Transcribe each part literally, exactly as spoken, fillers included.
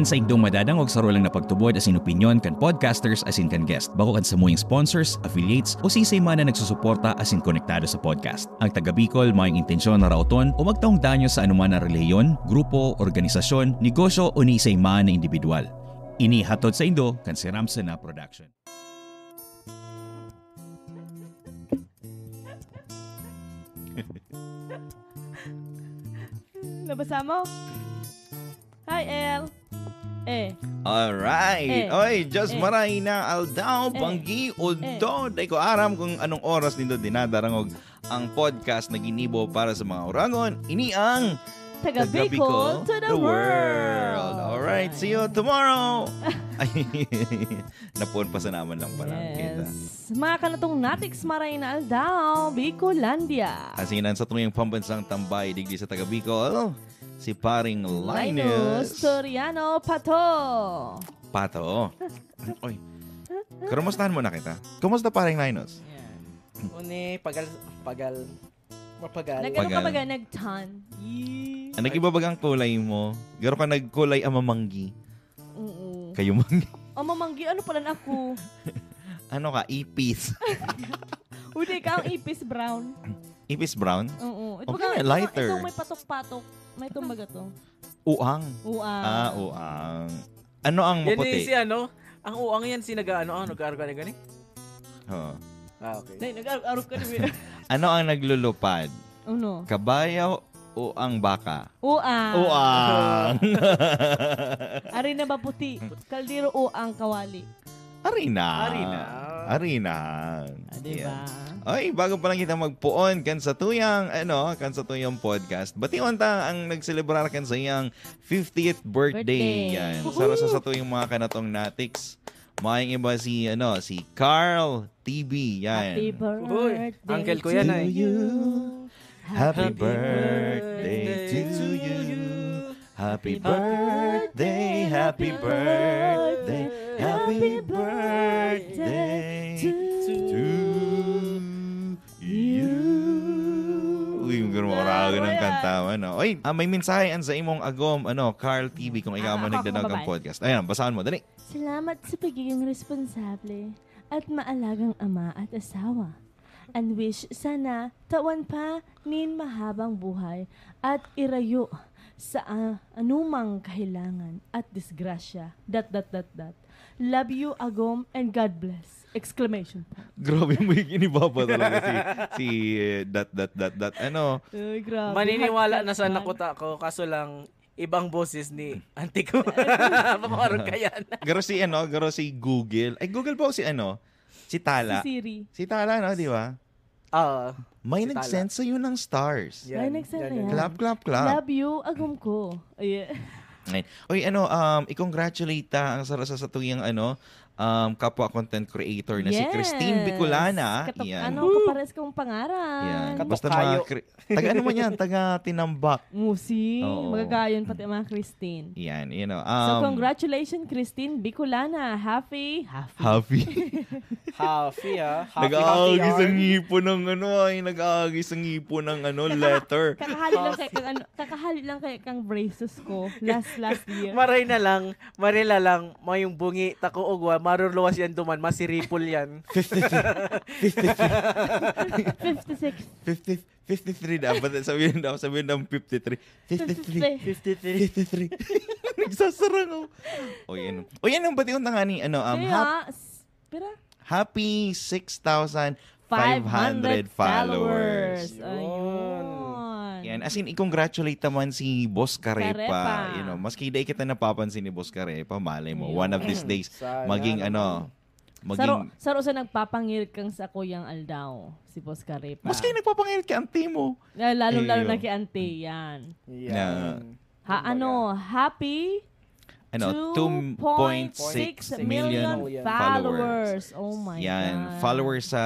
Saindong madadangog saro lang na pagtubod asin opinyon kan podcasters asin kan guest, bako kan samuyang sponsors, affiliates, o siisay man na nagsusuporta asin konektado sa podcast. Ang taga Bicol mayong intensyon na raoton o magtaong danyo sa anuman na relihiyon, grupo, organisasyon, negosyo o ni isay man na indibidwal. Ini hatod saindo kan Siramsena Production. Nabasa mo? Hi, El. Eh. Alright. Eh. Oy, Diyos Eh. maray na aldaw, Eh. banggi, udto. Dai ko aram kung anong oras nindo dinadarangog ang podcast na ginibo para sa mga Oragon. Ini ang Taga Bicol to the world. Alright, see you tomorrow. Ay, napuon pa sa naman lang pala. Kita. Yes. Mga kanatong natiks maray na aldaw, Bicolandia. Asin ang satuyang pambansang tambay digdi sa taga Bicol, si paring Linus Linus. Toriano Pato. Pato. Oy. Kumustahan mo na kita? Kumusta paring Linus? Yan. Uni, pagal, pagal, mapagal. Nag-ano ka Pagal. baga? Nag-tan? Yee. Ang nag-iba bagang kulay mo? Garo ka nagkulay ang mamanggi. Oo. Kayo manggi. O mamanggi, ano pala na ako? Ano ka? Ipis. Hindi ka ang ipis brown. Ipis brown? Oo. Ito Okay, ka, ito, lighter. Ito may patok-patok. May tumbaga to. Uang. Uang. Ah, uang. Ano ang Yan maputi? eh, si ano, ang uang yan, si nag-ano, ano, nag-aarog ka na gani? Oo. Ah, okay. Nay, nag-arog-arog ka na. Ano ang naglulupad? Uno. Kabayo o ang baka? Uang. Uang. Ari na ba puti? Kaldero uang kawali. Ari na. Ari na. Ari na. Ah, di ba? Ay, bago pa lang kita magpuon kan satuyang, ano, kan satuyang podcast. Bation ta ang nagselebrar kan sa iyang fiftieth birthday. Birthday. Yan. Woohoo! Sa, sa satuyang mga kanatong natiks, mayang iba si, ano, si Carl T V. Yan. Happy birthday Uy, uncle ko yan, to ay. you. Happy birthday to you. Happy birthday, happy birthday, happy birthday to you. Uy, ang ganda, maraga ng Yan, kanta, ano. Oy, ah, may mensahe an sa imong agom, ano, Carl T V, kung ikaw Ah, man ako, nagdadangog ako, kan babae. Podcast. Ayan, basahan mo, dali. Salamat sa pagiging responsable at maalagang ama at asawa. And wish sana tawan pa nin mahabang buhay at irayo sa ah, anumang kahilangan at disgrasya. Dot, dot, dot, dot. Love you, Agom, and God bless! Exclamation point. Grabe mo yung inibaba talaga si, si eh, dot, dot, dot, dot. Ano? Ay, grabe. Maniniwala Hot, na hot, sana hot. ko ta ako, kaso lang, ibang boses ni auntie ko. Baka arog ka yan. Garo si ano, garo si Google. Ay, Google ba o si ano? Si Tala. Si Siri. Si Tala, no? Di ba? Ah, May Si Tala. nag-send sa'yo ng stars. yan, Ay, nagsabi yan, yan. yan. Clap, clap, clap. Love you, Agom ko. Ayan. Ngayon. Uy, ano, um, i-congratulate ta ang sara sa satuyang, ano, um, kapwa content creator na si Yes. Christine Bicolana. Katok-, Yan. ano, kapares kong pangaran. Yan. Katok Basta kayo. mga Chri- taga ano man yan, taga Tinambak. Musi, Oo. magagayon pati mga Christine. Yan, you know. So, Um, congratulations, Christine Bicolana. Happy, happy. Happy. Happy, ah. Happy, Nag-aagis happy, ang ah. ngipon ng ano ay, nag-aagis ang ngipon ng ano, Kaka- letter. Kakahali lang kay kang ano, kakahali lang kay kang braces ko last last year. Maray na lang, maray na lang, mayong bungi, tako ugwa, marurluwas yan duman, masiripol yan. fifty-six. fifty, fifty-three dapat. Sabihin daw, sabihin daw fifty-three. fifty-three. fifty-three. fifty-three. Nagsasarang ako. O yan. O yan ang bati ng tanga ni, ano, um, Kaya, hap- s- pira? happy six thousand five hundred followers. Ayun. Yan. As in, i-congratulate naman si Boss Karepa. Karepa. You know, maski di kita napapansin ni Boss Karepa, malay mo, Ayun. one of these days, Sana maging naman. ano, Saro, maging... saro sa nagpapangirit kang sa kuyang aldaw, si Boss Karepa. Maski nagpapangirit ka, auntie mo. Na, lalong-lalo Ayun. na kay auntie yan. Yan. Ha, ano, happy Ano, two point six million followers. Oh my Yan, God. Followers sa,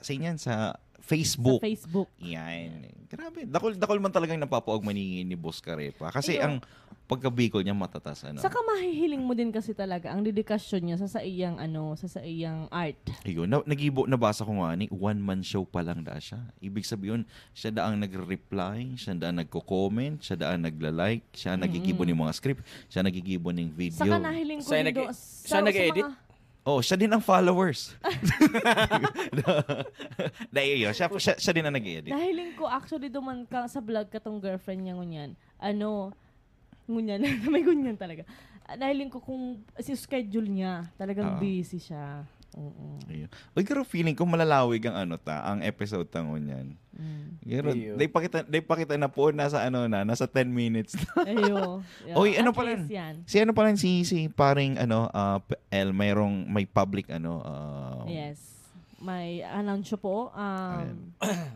sa inyan, sa Facebook. Facebook. Yan. Grabe. Dakol, dakol man talagang napapaog maningin ni Boss Karepa. Kasi Iyo. Ang pagka-Bicol niya matatas, ano? Saka mahihiling mo din kasi talaga ang dedikasyon niya sa saiyang ano, sa saiyang art. Ayun, na, nagibo, nabasa ko nga ni one-man show pa lang da siya. Ibig sabihin, siya da ang nagre-reply, siya da ang nagko-comment, siya da ang nagla-like, siya ang nagigibo ng mga script, siya nagigibo ng video. Saka nahiling ko Siya din nag- do, siya sa- nag-edit? sa mga- Oh, siya din ang followers. Dahil yun, siya, siya, siya din ang nag-edit. Nahiling ko actually duman ka sa vlog katong girlfriend niya ngunyan. Ano, ngunyan. May ngunyan talaga. Ah, nahiling ko kung si schedule niya. Talagang Oo. busy siya. Oo. Ayun. Uy, pero feeling ko malalawig ang ano ta, ang episode ta ngunyan. Mm. Pero Ayun. Day pa kita, day pa kita na po, nasa ano na, nasa ten minutes na. Ayo. Yeah. Oy, ano At pala? least yan. Si ano pala si, si paring ano, uh, El, mayroong may public ano, uh, Yes. May announce po um, Ayan.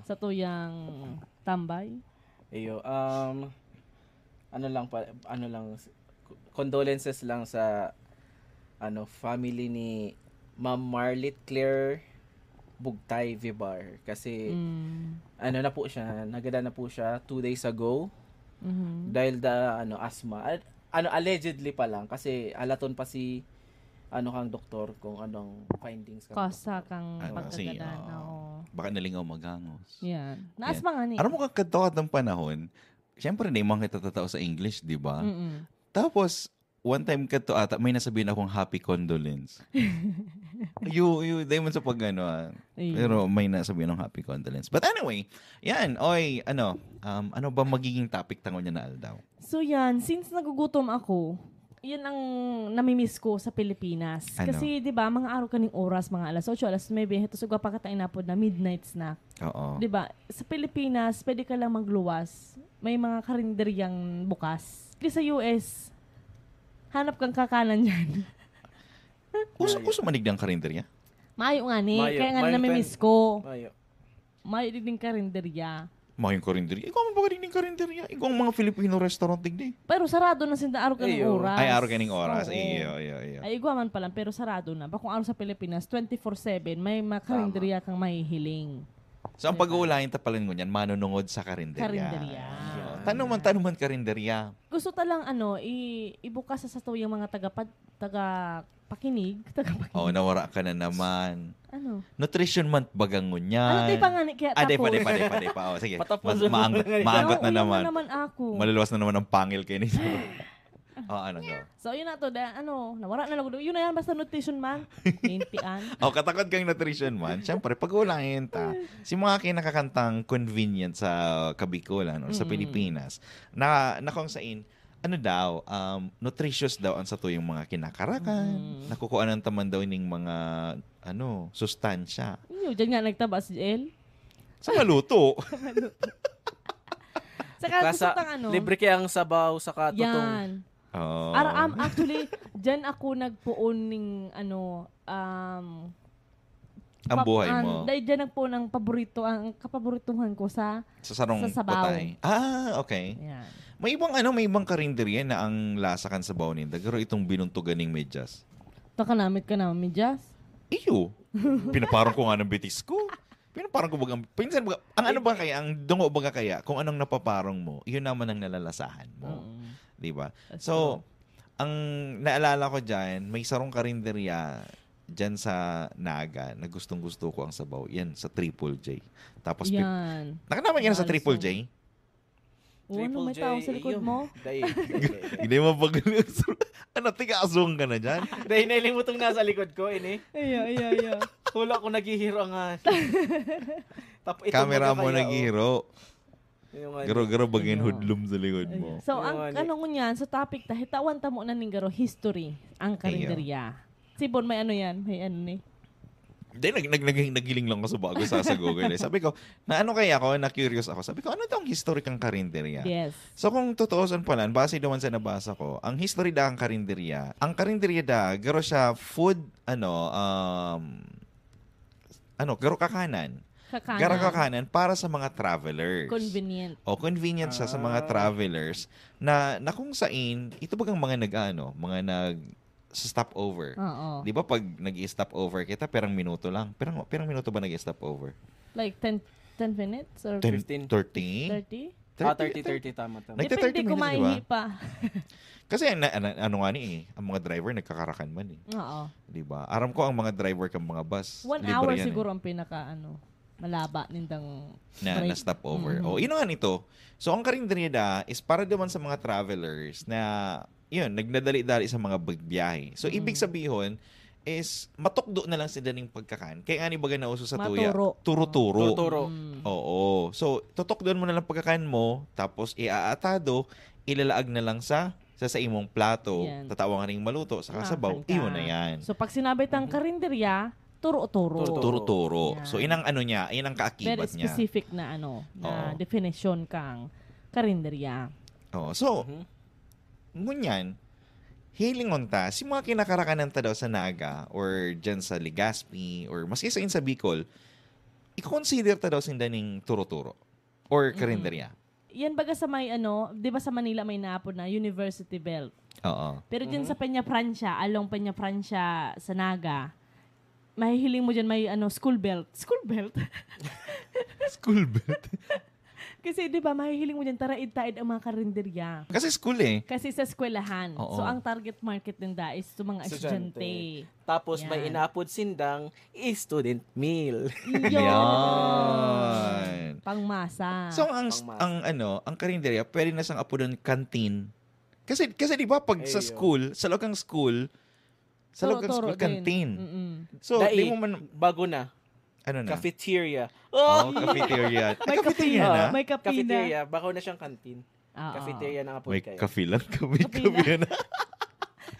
Sa tuyang tambay. Iyo, um, ano lang pa, ano lang, condolences lang sa ano, family ni Ma'am Marlit Claire Bugtay Vibar kasi Mm. ano na po siya, nagada na po siya two days ago Mhm. dahil da ano asthma. Al- ano allegedly pa lang kasi alaton pa si ano kang doktor kung anong findings kang Cause doktor. Kang Ano, kasi, pagkagada. oo. Oo. Baka nalingaw maghangos. Yan. Yes. Naasma nga ni. Aram mo, kang kadto atong panahon, siyempre, hindi man kita tatao sa English, di ba? Mm-mm. Tapos, one time kadto ata, may nasabihan akong happy condolence. Yo, yo, dahil man sa pag ano, ah. Ayun. Pero may nasabihan akong happy condolence. But anyway, yan, oy, ano, um, ano ba magiging topic tango niya na aldaw? So yan, since nagugutom ako, yan ang namimiss ko sa Pilipinas. Ano? Kasi 'di ba, mga araw kaning oras, mga alas otso, alas nuebe, ito sa pa katainapod na midnight snack. Oo. 'Di ba? Sa Pilipinas, pwede ka lang magluwas. May mga karinderyang bukas. Kasi sa U S, hanap kang kakanan diyan. Uso, uso manig ng karinderya? Mayo nga ni, Mayo, kaya nga mayo namimiss ko. Mayo. Mayo din karinderya. Mayong karinderya. Ikaw man ba kaning karinderya? Ikaw ang mga Filipino restaurant, digdi. Pero sarado na sinda araw kaning Ayo. oras. Ay, araw kaning oras. Oo. Iyo, iyo, iyo. Ay, igwa man pala, pero sarado na. Bakong araw sa Pilipinas, twenty-four seven, may mga karinderya kang mahihiling. So, ang pag-uulayan ta pala ngunyan, manunungod sa karinderya. Karinderya. Tanuman, tanuman karinderya. Gusto ta lang, ano, i- ibukas sa satuyang mga taga, taga pakinig, taga pakinig. Oh, nawara ka na naman. Ano? Nutrition month bagang ngunyan. Ano tayo pa nga ni kaya Ah, di pa, tapos? di pa, di pa, di pa. Oh, sige. Patapos Mas, na maang-, muna ngayon. maanggot na Nauulang naman. na naman ako. Maluluwas na naman ang pangil kayo nito. Oh, ano daw? So, yun na to. Da, ano, nawara na lang. Yun na yan, basta nutrition month. Intian. Oh, katakod kang nutrition month. Siyempre, pag-uulayan ta. Si mga kinakakantang convenient sa Kabikolan or sa Mm. Pilipinas, na, na kung sain, ano daw, um, nutritious daw ang satuyang mga kinakarakan. Mm. Nakukuhanan ta man daw ning mga, ano, sustansya. Yun, dyan nga nagtaba si El. Sa maluto. Saka gusto Kasa, tang ano. libre kaya ang sabaw sa katutong. Yan. Oh. Ara, um, actually, dyan ako nagpoon ning ano, um, Ang pap- buhay an- mo. Dahil dyan nagpoon ang paborito, ang kapaborituhan ko sa Sa sarong sa sabaw. Putay. Ah, okay. Yan. May ibang ano, may ibang karinderya na ang lasa kan sabaw ninda. Pero itong binuntugan ning medyas. Takanamit ka naman, medyas. Iyo. Pinaparang ko nga ng bitis ko. Pinaparang ko baga, pinsan baga, ang ano ba kaya, ang dungo baga kaya, kung anong napaparang mo, yun naman ang nalalasahan mo. Oo. Di ba? That's So, ang naalala ko dyan, may sarong karinderya dyan sa Naga na gustong gusto ko ang sabaw. Yan, sa Triple J. Tapos, pi- Yan. Nakanaman ka na sa Yan, Triple so- J? Oo, ano, may tao sa likod mo? Dahil, dahil, dahil. Hindi mo pag Ano, tiga-asong ka na dyan? Dahil nailimutong nasa likod ko, ini. Iya, iya, iya. Hula ko naghihiro nga. Tap, itong Camera mo magkakaya, naghihiro. Oh. Yung ano. Garo-garo bagay Ano? Hoodlum sa likod mo. So, Yung ang ano. Ano ngunyan, sa topic ta, hitawan ta mo na ning garo, history, ang karinderya. Si Bon, may ano yan? May ano ni? Hindi, nag, nag, nag, naghiling lang ako sa bago sa, sa Google. Eh. Sabi ko, na ano kaya ako, na curious ako. Sabi ko, ano daw ang history kang karinderya? Yes. So kung tutuusan pala, base naman sa nabasa ko, ang history da ang karinderya, ang karinderya da, garo siya food, ano, um, ano, garo kakanan. Kakanan. Garo kakanan para sa mga travelers. Convenient. O convenient siya sa mga Ah. travelers na, na kung sain, ito bagang mga nag-ano, mga nag sa stopover. Oo. Di ba pag nag-i-stop over kita, perang minuto lang. Perang, perang minuto ba nag-i-stop over? Like ten, Ten minutes or Ten, fifteen. Thirty? Thirty? Ah, thirty, thirty, tama, tama. Nagte-thirty Depende kung minutes, di ba? Maihi pa. Kasi ang na-, ano, ano nga ni eh, ang mga driver nagkakarakan man eh. Oo. Di ba? Aram ko ang mga driver kang mga bus, One libre hour yan eh. Siguro ang pinaka, ano, malaba nindang Na, break. Na stop over. Mhm. Oh, ino nga nito? So, ang karinderya is para naman sa mga travelers na, yun, nagdadali-dali sa mga bag-, biyahe. So, ibig Mhm. sabihin is matukdo na lang sila ning pagkakan. Kaya nga ni baga nauso sa tuya, Maturo. turo-turo. Turo-turo. Mm. Oo. So, tutukdoan mo na lang pagkakan mo, tapos iaatado, ilalaag na lang sa, sa, sa imong plato. Yan. Tatawan ka ning maluto, saka Kakakan sabaw, ka. Iyon na yan. So, pag sinabi tang Mhm. karinderya, turo-turo. Turo-turo. Turo-turo. Yan. So, inang ano niya, inang kaakibat Very niya. Specific na ano, na Oo. definition kang karinderya. Oo. So, Mhm. ngunyan, hilingon ta, si mga kinakarakanan ta daw sa Naga, or dyan sa Legazpi, or maski sa, sa Bicol, i-consider ta daw sinda ning turo-turo or Mm-mm. karinderya. Yan baga sa may ano, di ba sa Manila may naapod na University Belt? Oo. Pero dyan Mhm. sa Peñafrancia, along Peñafrancia sa Naga, mahihiling mo dyan may ano, school belt. School belt? School belt? Kasi di ba, mahihiling mo dyan, taraid-taid ang mga karinderya. Kasi school eh. Kasi sa eskwelahan. Oo. So, ang target market ninda is sa mga Estudyante. estudyante. Tapos may Yan. inapod sindang student meal. Yun. Yan. Pangmasa. So, ang, Pangmasa. ang ano, ang karinderya, pwede na siyang apodon canteen. Kasi, kasi di ba, pag sa Ay, school, sa loob ng school, sa loob ng Turo-turo school, din. canteen. Mm-mm. So, Dai, di mo man, bago na. ano na? Cafeteria. Oh, Oh! cafeteria. Ay, May cafeteria kape. na? May kape na. Cafeteria, bago na siyang canteen. Oo. Cafeteria na nga po May kayo. kape lang, kape, Kape kape na. na.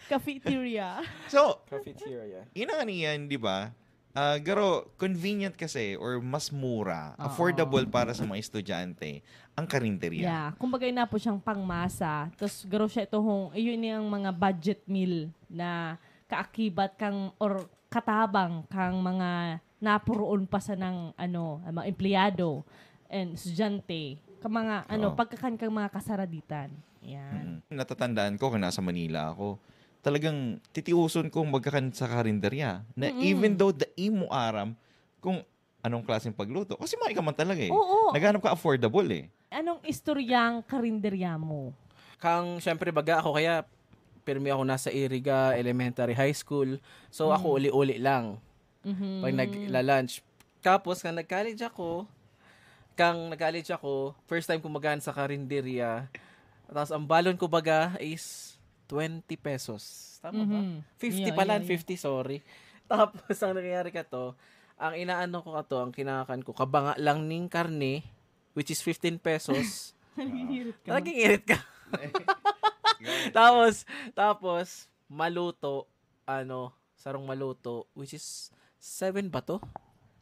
Cafeteria. So, Cafeteria. yun ang ano yan, di ba? Ah, garo, convenient kasi or mas mura, Oo. affordable para sa mga estudyante ang karinderya. Yeah, kumbaga ina po siyang pangmasa. Tas garo siya ito hong, iyon yung mga budget meal na kaakibat kang or katabang kang mga napuroon pa sa ng, ano, mga empleyado and estudyante, ka mga, ano, Oo. pagkakan kang mga kasaraditan. Yan. Mm. Natatandaan ko kung nasa Manila ako, talagang titiuson kong magkakan sa karinderya na Mm-mm. even though dai mo aram kung anong klaseng pagluto. Kasi mahi ka man talaga eh. Oo. Naghanap ka affordable eh. Anong istoryang karinderya mo? Kang, syempre, baga ako kaya, pirmi ako nasa Iriga Elementary High School. So, ako Mm. uli-uli lang Mhm. pag nagla-lunch. Tapos, kang nag-college ako, kang nag-college ako, first time ko magkakan sa karinderya. Tapos, ang balon ko baga is twenty pesos. Tama ba? Mhm. Fifty Yeah, pala, yeah, yeah. fifty, sorry. Tapos, ang nangyayari ka to, ang inaano ko ka to, ang kinakakan ko, kabanga lang ning karne, which is fifteen pesos. Naghihirit ka, Naging irit ka. Tapos, tapos, maluto, ano, sarong maluto, which is seven ba to?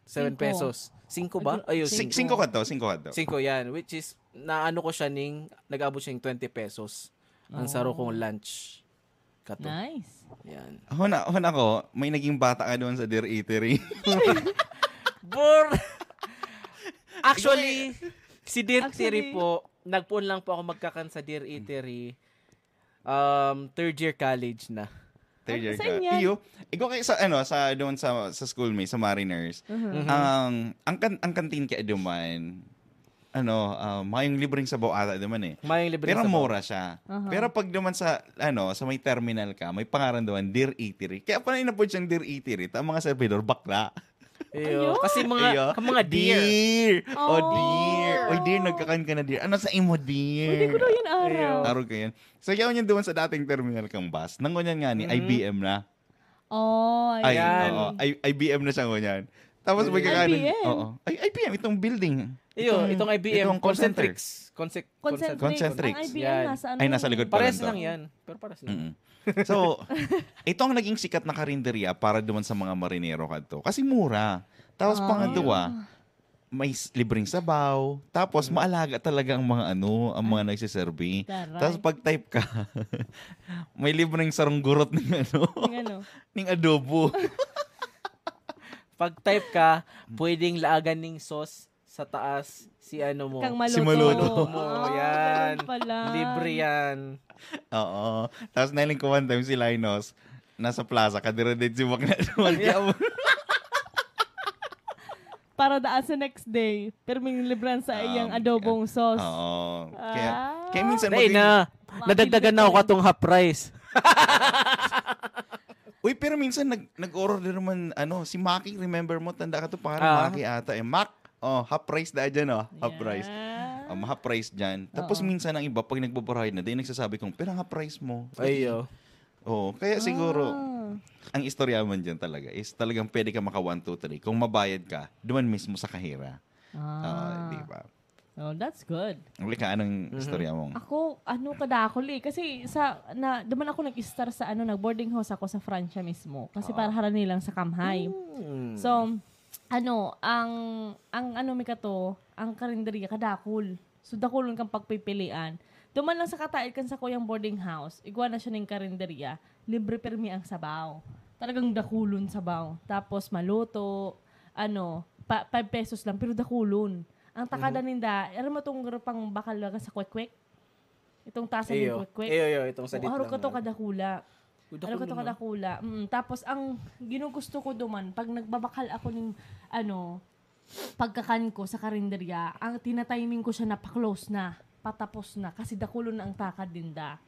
Seven Singko. pesos. Singko ba? Ano? Ayun, Sing-, singko. singko ka to, singko ka to. Singko yan, which is, naano ko siya ning, nag-abot siya ng twenty pesos. Ang saro Oh. kong lunch. Kato. Nice. Yan. Huna, huna ko, may naging bata ka doon sa Dear Eatery. Bor-, actually, si Dear Eatery Actually. po, nagpoon lang po ako magkakan sa Dear Eatery. Um, third year college na. Third Ay, year saan ka. yan? Iyo, ikaw kayo sa, ano, sa, doon sa, sa school mo, sa Mariners. Mhm. Mhm. Ang, ang kan-, ang kantin kaya duman, ano, ah, mayong libreng sabaw ata duman eh. Mayong libreng Pero sabaw. mura siya. Aha. Pero pag duman sa, ano, sa may terminal ka, may pangaran duman, Dear Eatery. Kaya pala inapod siyang Dear Eatery, ta ang mga servidor, bakla. Iyo, Ayo? kasi mga, Iyo. ka mga dear. Dear! Oh, Oh. dear! Oy, dear, nagkakan ka na, dear. Ano sa imo, dear? Pwede ko daw yun, araw. Iyo. Araw ko yun. So, yaon yun duman sa dating terminal kang bus. Nang ngunyan nga ni, Mhm. I B M na. Oh, Ay, ayan. oo. I-, I B M na siya ngunyan. Tapos Ay, magkakaano, I B M? oo. Ay, I B M, itong building. Iyo, Itong, itong I B M, itong call center. Concentrix. Conce-, Concentrix. Concentrix. Ang I B M Yan. nasa ano? Ay, nasa likod pala Pares to. lang yan. Pero pares lang. Mm-mm. So, ito ang naging sikat na karinderya para duman sa mga marinero kadto. Kasi mura. Tapos Ah. pangadwa, may s-, libreng sabaw. Tapos Mm. maalaga talaga ang mga ano, ang mga Ay. nagsiserbi. Taray. Tapos pag type ka, may libreng sarong gurot ng ano, Ng ano? ng adobo. Pag type ka, pwedeng laagan ning sauce sa taas si ano mo. Kang Si maluto. Maluto mo, Ah, yan. ganun pala. Libre yan. Oo. Tapos nailing ko one time si Linus, nasa plaza, kadira din si Bakla. Yeah. para daan sa next day. Pero may libran sa iyang Um, adobong sauce. Oo. Kaya, Ah. kaya minsan Dai maging na. Nadagdagan na ako katong half price. Uy, pero minsan nag-, nag-order naman, ano, si Maki, remember mo, tanda ka to, pangalan Ah. Maki ata eh. Mac, oh, half price na dyan, oh. Half price. Yeah. Um, half price dyan. Tapos Oo. minsan ang iba, pag nagbabarayad na, dahil nagsasabi kong, "Pero ang half price mo?" Ay, oh. Oo, kaya siguro, Ah. ang istorya man dyan talaga is talagang pwede ka maka one, two, three. Kung mabayad ka, duman mismo sa kahira. Ah. Ah, di ba? Oh, that's good. Uli ka, anong Mhm. istorya mong? Ako, ano, kadakol eh. Kasi sa, na, duman ako nag-start sa, ano, nag-boarding house ako sa Francia mismo. Kasi Oo. para harani lang sa kamhay. Mm. So, ano, ang, ang ano mi kato, ang karinderya, kadakol. So, dakulon kang pagpipilian. Duman lang sa kataid kan sakuyang boarding house, igwa na siya ning karinderya, libre pirmi ang sabaw. Talagang dakulon sabaw. Tapos, maluto, ano, pa, five pesos lang, pero dakulon. Ang takada Mhm. ninda, aram mo tong pang bakal baga sa kwek-kwek? Itong tasa ng Iyo. kwek-kwek? Iyo, iyo, itong sa O, dit arog lang ka to na. kadakula. Uy, Arog ka to dakulon, no? kadakula. Mm. Tapos, ang ginugusto ko duman, pag nagbabakal ako ning, ano, pagkakan ko sa karinderya, ang tinatiming ko siya na pa-close na, patapos na, kasi dakulon na ang takad ninda.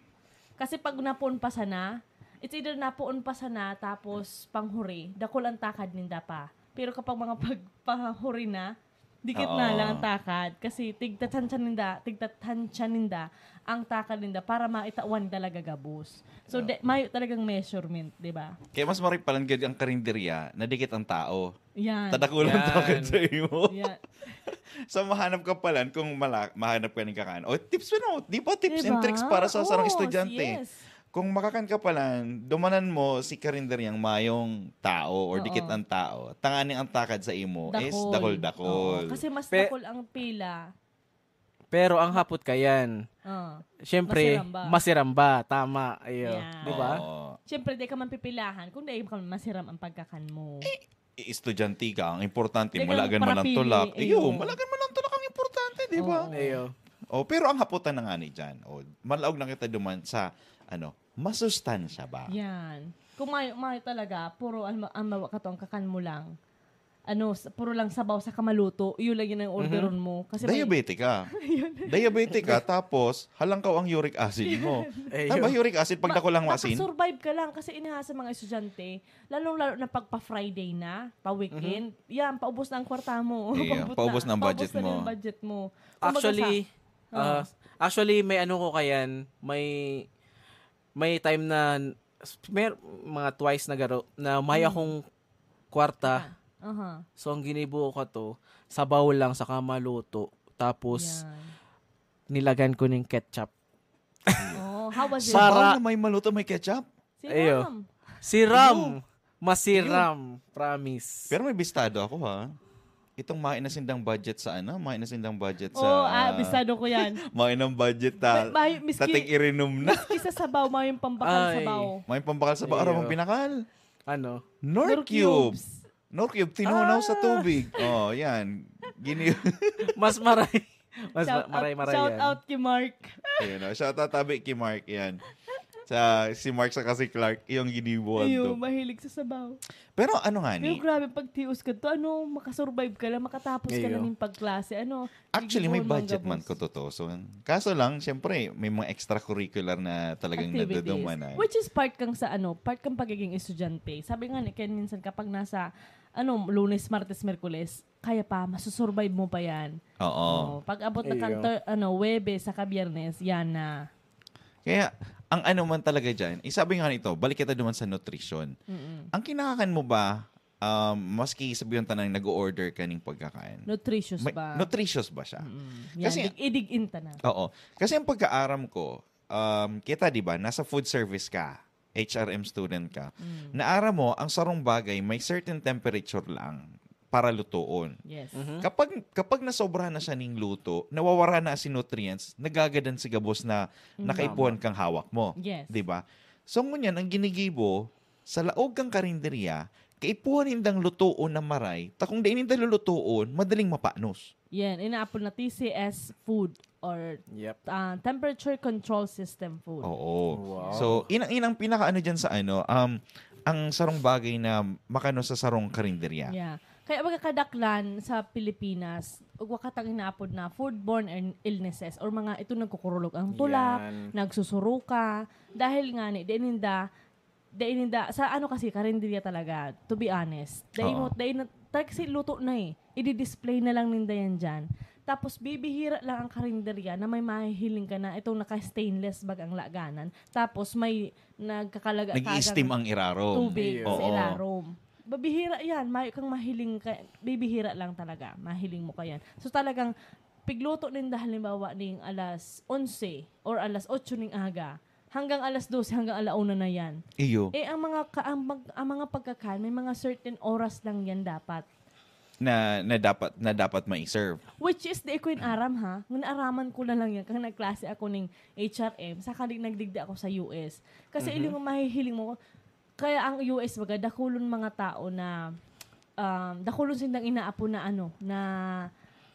Kasi pag napoon pa sana, it's either napoon pa sana, tapos panghuri, dakul ang takad ninda pa. Pero kapag mga pag-, pahuri na, dikit na Oo. lang ang takad. Kasi tigtatansya ninda, tigtatansya ninda ang takad ninda para maitawan talaga gabos. So, Yeah. de-, mayo talagang measurement, di ba? Kaya mas maray palan gad ang karinderya na dikit ang tao. Yan. Tadakulan Yan. takad sa imo. Yan. So, mahanap ka palan kung mala-, mahanap ka ning kakan. O, tips pa, no? Di ba? Tips and Diba? tricks para sa sarong Oo, estudyante. yes. Kung makakan ka palan, dumanan mo si karinderyang mayong tao or Oo. dikit ang tao, tanganing ang takad sa imo is Dakol. dakol-dakol. Oo, kasi mas Pe- dakol ang pila. Pero ang hapot kayan, Ah, siyempre, masiram ba? masiram ba? Tama, iyo. Yeah. Di ba? Oo. Siyempre, di ka man pipilahan kung di ka masiram ang pagkakan mo. Eh, i-, estudyante ka, ang importante, Di ka malagan man ang parapili, tulak. Iyo, iyo. malagan man ang tulak ang importante, di ba? Oo. Iyo. Oh, pero ang haputan na nga ni Jan, oh, malaog na kita duman sa, ano, masustansya ba? Yan. Kung may, may talaga, puro ano, ano, kato ang kakan mo lang. Ano, s-, puro lang sabaw sa kamaluto, yun lang yun ang Mhm. orderon mo. Kasi may Diabetic ka. Yun. Diabetic ka, tapos halangkaw ang uric acid mo. Eh, Tama, yun. uric acid pag Ma-, nakulang asin? makasurvive ka lang kasi inaha sa mga estudyante, lalong-lalo na pag pa-Friday na, pa-weekend, Mhm. yan, paubos na ang kwarta mo. Iyo, Paubos paubos na, na ang paubos budget na mo. yung budget mo. Kumbaga Actually, sa, ah, ah. actually, may ano ko kayan, may, may time na, may mga twice na garo, na may Hmm. akong kwarta. Aha. So, ang ginibo ko to, sabaw lang, saka maluto. Tapos, Yan. nilagan ko ning ketchup. Oh, how was it? Para Sabaw na may maluto, may ketchup? Ayo. Siram. Siram. Ayo. Masiram. Ayo. Promise. Pero may bistado ako, ha? Itong main na sindang budget sa ano? Main na sindang budget sa, Oh, ah, ah, bistado ko yan. main ng budget ta-, May, may, miski, tating irinom na. miski sa sabaw, may yung pambakal Ay. sabaw. May pambakal sabaw. Ayo. Aram ang pinakal? Ano? Knorr Knorr Cubes. Cubes. Knorr Cube, tinunaw sa Ah! tubig. Oh, yan. Gini- Mas maray. Mas Shout ma-, out, maray-maray shout yan. out kay Mark. Ayun, oh. Shout out tabi kay Mark, yan. Sa, si Mark saka si Clark, yung ginibuhan Ayun, to. mahilig sa sabaw. Pero ano nga Pero ni? grabe, pag tios ka to, ano, makasurvive ka lang, makatapos ka Ayun. lang yung pagklase, ano, Actually, may gigibuhan mo ang budget man gabos. kung tutuusin. Kaso lang, siyempre, may mga extracurricular na talagang Activities. nadudumanan. Which is part kang sa, ano, part kang pagiging estudyante. Sabi nga ni Ken, minsan kapag nasa, ano, Lunes, Martes, Merkules, kaya pa, masusurvive mo pa yan. Oo. Oo, pag abot na Iyo. kan ter-, ano, Webes saka Biyernes, yan na. Kaya, ang ano man talaga dyan, eh, sabi nga nito, balik kita duman sa nutrition. Mm-mm. Ang kinakakan mo ba, um, maski sabihin ta nang nag-o-order ka ning pagkakain, Nutritious may, ba? nutritious ba siya? Mm-mm. Yan, Kasi dig-, idig-in ta na. Oo. Kasi ang pagkaaram ko, um, kita, di ba, nasa food service ka, H R M student ka, Mm. naaram mo, ang sarong bagay may certain temperature lang para lutoon. Yes. Mhm. Kapag, kapag nasobra na siya ning luto, nawawara na si nutrients, nagagadan si gabos na Mm. nakaipuhan Tama. kang hawak mo. Yes. Di ba? So, ngunyan, ang ginigibo, sa laog kang karinderya, kaipuhan nindang lutoon na maray, ta kung dai ninda lulutoon, madaling mapanos. Yan, inaapod na T C S food or, Yep. ah, temperature control system food. Oo. Wow. So, inang, inang pinakaano dyan sa ano, um, ang sarong bagay na makano sa sarong karinderya. Yeah. Kaya baga kadaklan sa Pilipinas, ug wa katang inaapod na foodborne il-, illnesses or mga ito nagkukurulog ang tulak, Yan. nagsusuruka, dahil nga ni, dai ninda, dai ninda, sa ano kasi, karinderya talaga, to be honest. Dai Oo. mo, dai na, talaga kasi luto na eh. Idi-display na lang ninda yan dyan. Tapos bibihira lang ang karinderya na may mahihiling ka na itong naka-stainless bag ang laganan. Tapos may nagkakalaga Nag-i-steam kagang ang irarom. tubig Iyo. sa Oo. irarom. Babihira yan. Mayo kang mahiling ka, bibihira lang talaga. Mahiling mo ka yan. So talagang pigluto ninda halimbawa ning alas onse or alas otso ning aga. Hanggang alas dose, hanggang alauna na yan. Iyo. Eh, ang mga ka-, ang mag-, ang mga pagkakan, may mga certain oras lang yan dapat. Na, na dapat, na dapat mai-serve. Which is, di ko in aram, ha? Ngun araman ko na lang yan. Kaya nagklase ako ning H R M, saka di nagdigdi ako sa U S. Kasi Mhm. iling mahihiling mo, kaya ang U S, baga, dakulon mga tao na, um, dakulon sindang inaapo na ano, na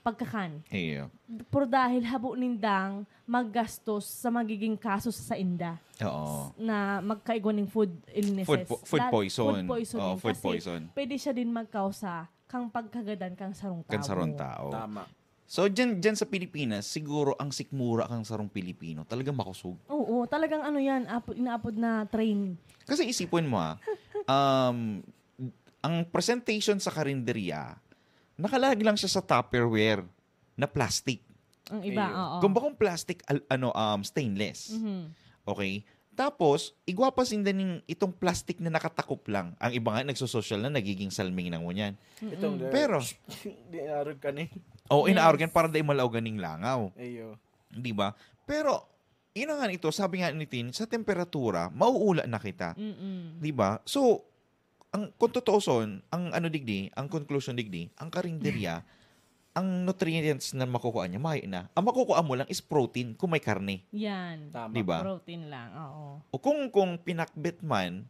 pagkakan. Iyo. Pero dahil habo nindang maggastos sa magiging kaso sa sainda. Oo. S-, na magkaigwa ning food illnesses. Food po-, food La-, poison. food poisoning. Oo, food Kasi poison. pwede siya din magkausa kang pagkagadan kang sarong Kang tao. sarong tao. Tama. So, dyan, dyan sa Pilipinas, siguro ang sikmura kang sarong Pilipino, talagang makusog. Oo, talagang ano yan, apo-, inaapod na train. Kasi isipon mo, ha, um, ang presentation sa karinderya, nakalag lang siya sa Tupperware na plastic. Ang iba, Ayun. oo. Kung bakong plastic, al-, ano, um, stainless. Mhm. Okay? Tapos, igwa pa sinda ning itong plastic na nakatakop lang. Ang iba nga, nagsososyal na, nagiging salming na ngunyan. Mm-mm. Itong the Pero Di inaarog ka ni. Oo, Yes. inaarog yan para di malaogan ning langaw. Ayo. Di ba? Pero, yun na nga ito, sabi nga ni Tin, sa temperatura, mauula na kita. Mm-mm. Di ba? So, ang, kung totoo son, ang ano digdi, ang conclusion digdi, ang karinderya, ang nutrients na makukuha niya, mayo na. Ang makukuha mo lang is protein kung may karne. Yan. Tama. Di ba? Protein lang, oo. O kung, kung pinakbet man,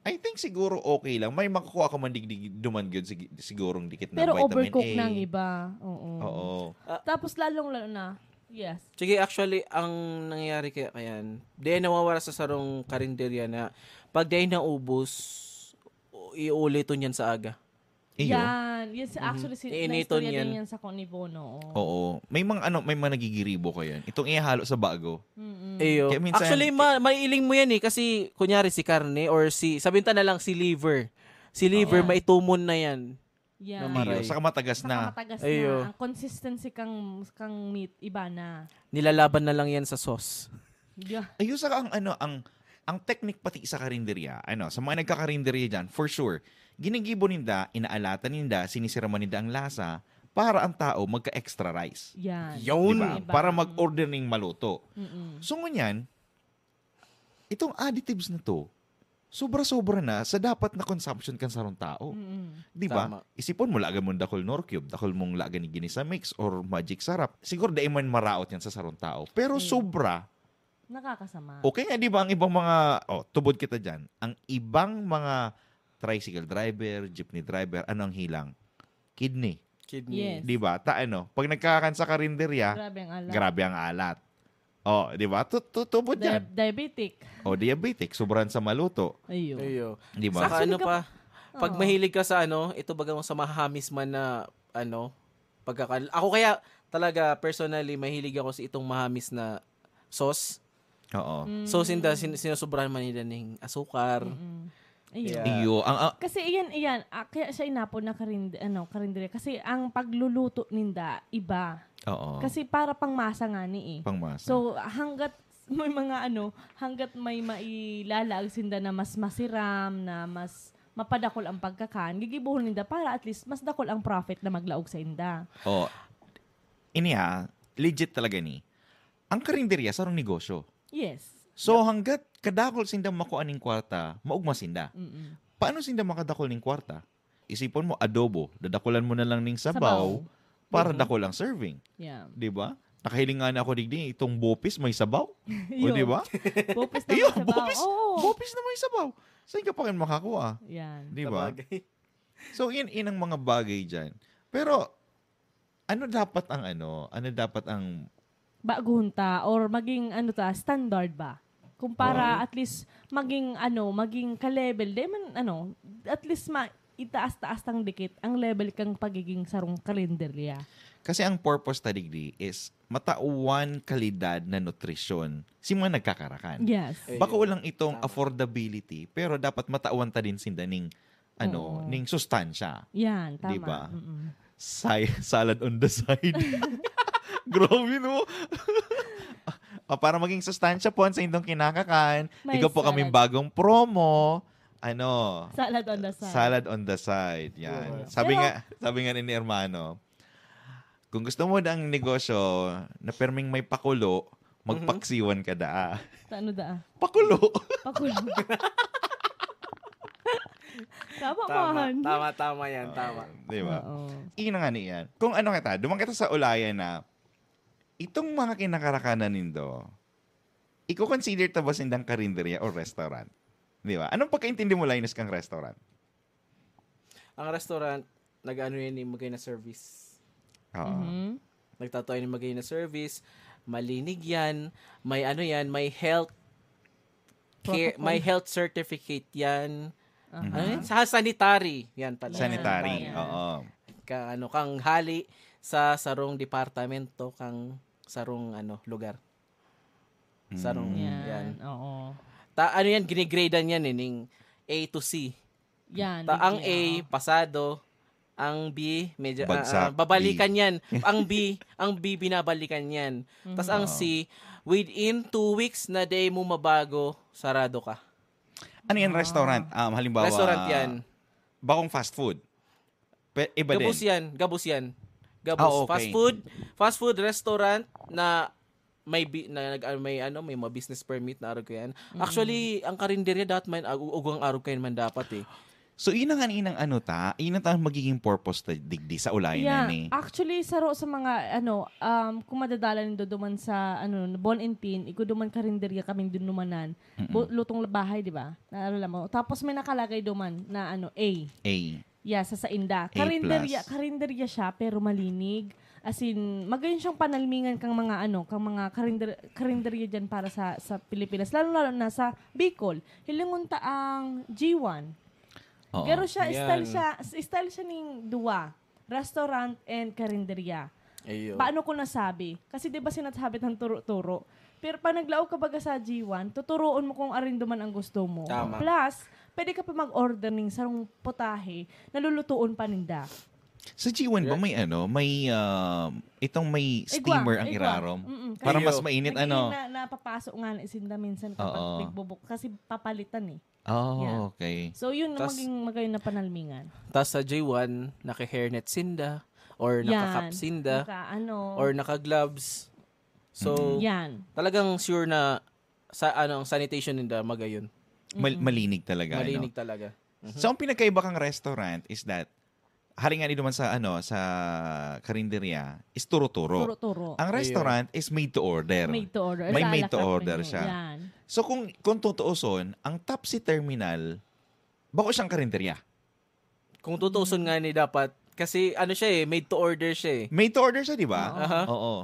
I think siguro okay lang. May makukuha ka man digdi, duman gyud sig-, sigurong dikit na Pero vitamin overcook A. na ang iba. Oo. Oo. Ah. Tapos lalong-lalo na, yes. Sige, actually, ang nangyayari kaya, kayan, di nawawala sa sarong karinderya na pag di naubos, iuliton yan sa aga. Iyo. Yan. Yes, Mhm. actually, si, Iiniton naistorya yan. din yan sa Konibono, oo. Oo. May mga ano, may mga nagigiribo ko yan. Itong ihalo sa bago. Mm-mm. Iyo. Kaya minsan Actually, ma-, maiiling mo yan eh. Kasi, kunyari, si karne or si, sabihin ta na lang si liver. Si liver, Oo. maitumon na yan. Yan. Na maray. Iyo. Saka matagas Saka na. matagas Iyo. na. Ang consistency kang, kang meat, iba na. Nilalaban na lang yan sa sauce. Yeah. Ayun, saka ang ano, ang, ang technique pati sa karinderya, ano, sa mga nagkakarinderya dyan, for sure, ginigibo ninda, inaalatan ninda, sinisiraman ninda ang lasa para ang tao magka-extra rice. Yan. Yun. Diba? Diba? Para mag-order ning maluto. Mm-mm. So, ngunyan, itong additives na to, sobra-sobra na sa dapat na consumption kan sarong tao. Mm-mm. Di ba? Tama. Isipon mo, lagan mong dakul Knorr Cube, dakul mong lagan ni Ginisa Mix or Magic Sarap. Siguro, dai man maraot yan sa sarong tao. Pero Ayun. sobra. Nakakasama. Okay nga, di ba, ang ibang mga, oh, tubod kita dyan, ang ibang mga tricycle driver, jeepney driver, ano ang hilang? Kidney. Kidney. Yes. Di ba? Ta-, ano, pag nagkakakan sa karinderya, Grabe ang alat. grabe ang alat. Oh, di ba? Tu-, tu-, tubod Dia-, yan. diabetic. O, diabetic. Sobrang sa maluto. Ayun. Ayo. Di ba? Saka Actually, ano kap-, pa, pag Oo. mahilig ka sa ano, ito baga sa mahamis man na, ano, pagkakal-, ako kaya talaga, personally, mahilig ako sa itong mahamis na sauce. Oo. Mm. So, sinda, sin-, sinusobrahan man nila ning asukar. Mm-mm. Ayun. Yeah. Iyo, ang, ah, Kasi iyan, iyan, ah, kaya siya inapod na karind-, ano, karinderya. Kasi ang pagluluto ninda, iba. Oo. Kasi para pangmasa nga ni eh. Pangmasa. So, hanggat may mga ano, hanggat may mailalaag sinda na mas masiram, na mas mapadakol ang pagkakan, gigibohon ninda para at least mas dakol ang profit na maglaog sa inda. Oh. Ini ha, legit talaga ni. Ang karinderya, sarong negosyo. Yes. So, Yep. hanggat kadakol sinda makua ning kwarta, maugma sinda. Mm-mm. Paano sinda makadakol ning kwarta? Isipon mo, adobo, dadakulan mo na lang ning sabaw Sabaw. para Mhm. dakol ang serving. Yeah. Di ba? Nakahiling nga na ako digdi, itong bopis may sabaw. O, Yun. di ba? Bopis na Iyo, may sabaw. bopis, Oo. bopis na may sabaw. Saan ka pa kayo makakuha? Yan. Di ba? Sabagay. So, yun, yun ang mga bagay dyan. Pero, ano dapat ang ano? Ano dapat ang Baguhon ta or maging ano ta, standard ba? Kung para Oo. at least maging ano, maging ka-level. Di man ano, at least ma-, itaas-taas tang dikit ang level kang pagiging sarong karinderya. Kasi ang purpose ta digdi is matawan kalidad na nutrisyon si mga nagkakarakan. Yes. Ayun. Bako lang itong Tama. affordability, pero dapat matawan ta din sinda ning, ano, Oo. ning sustansya. Yan, tama. Di ba? Mm-mm. Say-, salad on the side. Grabe, no? Ah, para maging sustansya po ang sa indong kinakakan, May ikaw po kaming salad. bagong promo. Ano? Salad on the side. Salad on the side. Yan. Yes. Sabi Pero nga, sabi nga ni hermano, "Kung gusto mo ng negosyo na perming may pakulo, Mhm. magpaksiwan ka daa." Ta-, ano daa? Pakulo. Pakulo. Tama, Tama, man. tama, tama yan, Oo, tama. di ba? Oo. Iyon na nga ni yan. Kung ano kita, duman kita sa ulayan na itong mga kinakarakanan nindo, iko-consider ta ba sindang karinderya o restaurant? Di ba? Anong pagkaintindi mo, Linus, kang restaurant? Ang restaurant, nag-ano yan, eh, magay na service. Oo. Mhm. Nagtatayo ng magay na service, malinig yan, may ano yan, may health care, Protocol. may health certificate yan. Aha. Ano yan? Sa sanitary, yan pala. Sanitary, Yan. oo. Ka, ano, kang hali sa sarong departamento, kang sarong, ano, lugar. Sarong, Mm. Yan, yan. oo. Ta-, ano yan, ginigradean yan eh, ning A to C. Yan, Ta-, ang A, A, oo. pasado. Ang B, medyo, ah, Bagsak, ah, babalikan B. yan. Ang B, ang B, binabalikan yan. Tas ang Oo. C, within two weeks na di mo mabago, sarado ka. Ano yan, Ah. restaurant? Um, halimbawa, Restaurant yan. bakong fast food? Pe-, iba Gabos din. yan, gabos yan. Gabos. Ah, okay. Fast food, fast food restaurant na may bi-, na nag-, ah, may ano, may mga business permit na arog kayan. Mm. Actually, ang karinderya dapat may ag-, ugang arog kayan man dapat eh. So, yun ang aninang ano ta, yun ang ta-, magiging purpose ta digdi sa ulayan Yeah, na ni. actually, saro sa mga, ano, um, kung madadala nindo duman sa, ano, Bon and Tin, igo duman karinderya kaming dinumanan. Mm-mm. Bu-, lutong bahay, di ba? Naalala mo? Tapos may nakalagay duman na, ano, A. A. Yeah, sa sainda. A plus. Karinderya, karinderya siya, pero malinig. As in, magayon siyang panalmingan kang mga, ano, kang mga karinder-, karinderya dyan para sa, sa Pilipinas. Lalo-lalo na sa Bicol. Hilingon ta ang G one. Oo. Pero siya, Yan. style siya, style siya ning duwa. Restaurant and karinderya. Ayun. Paano ko nasabi? Kasi di ba sinasabi ng turo-turo? Pero pag naglaog ka baga sa G one, tuturuon mo kung arindo man ang gusto mo. Tama. Plus, pwede ka pa mag-order ning sarong putahe na lulutuon pa ninda. Sa G one ba Yeah. may ano, may, ah, itong may Igwa, steamer ang igwa. irarom? Mm-mm. Para Iyo. mas mainit, Nagiging ano? na, napapasok nga na sinda minsan kapag Oo. nagbubuk-, kasi papalitan eh. Oh, Yeah. okay. So, yun ang Tas maging magayon na panalmingan. Tas sa G one, naka-hairnet sinda, or Yan. naka-cap sinda, Naka, ano. or naka-gloves. So, Mm. Yan. talagang sure na sa, ano, ang sanitation ninda magayon. Mal-, Mm-mm. malinig talaga, ano? Malinig talaga. Mhm. So, ang pinagkaiba kang restaurant is that, hari nga ni duman sa, ano, sa karinderya, is turo-turo. Turo-turo. Ang Ayun. restaurant is made to order. Made to order. May Sa made ala to carte order menu. siya. Yan. So, kung, kung tutuuson, ang Topsy Terminal, bako siyang karinderya. Kung tutuuson Mm. nga ni dapat, kasi ano siya eh, made to order siya eh. Made to order siya, di ba? Oo. Aha. Oo.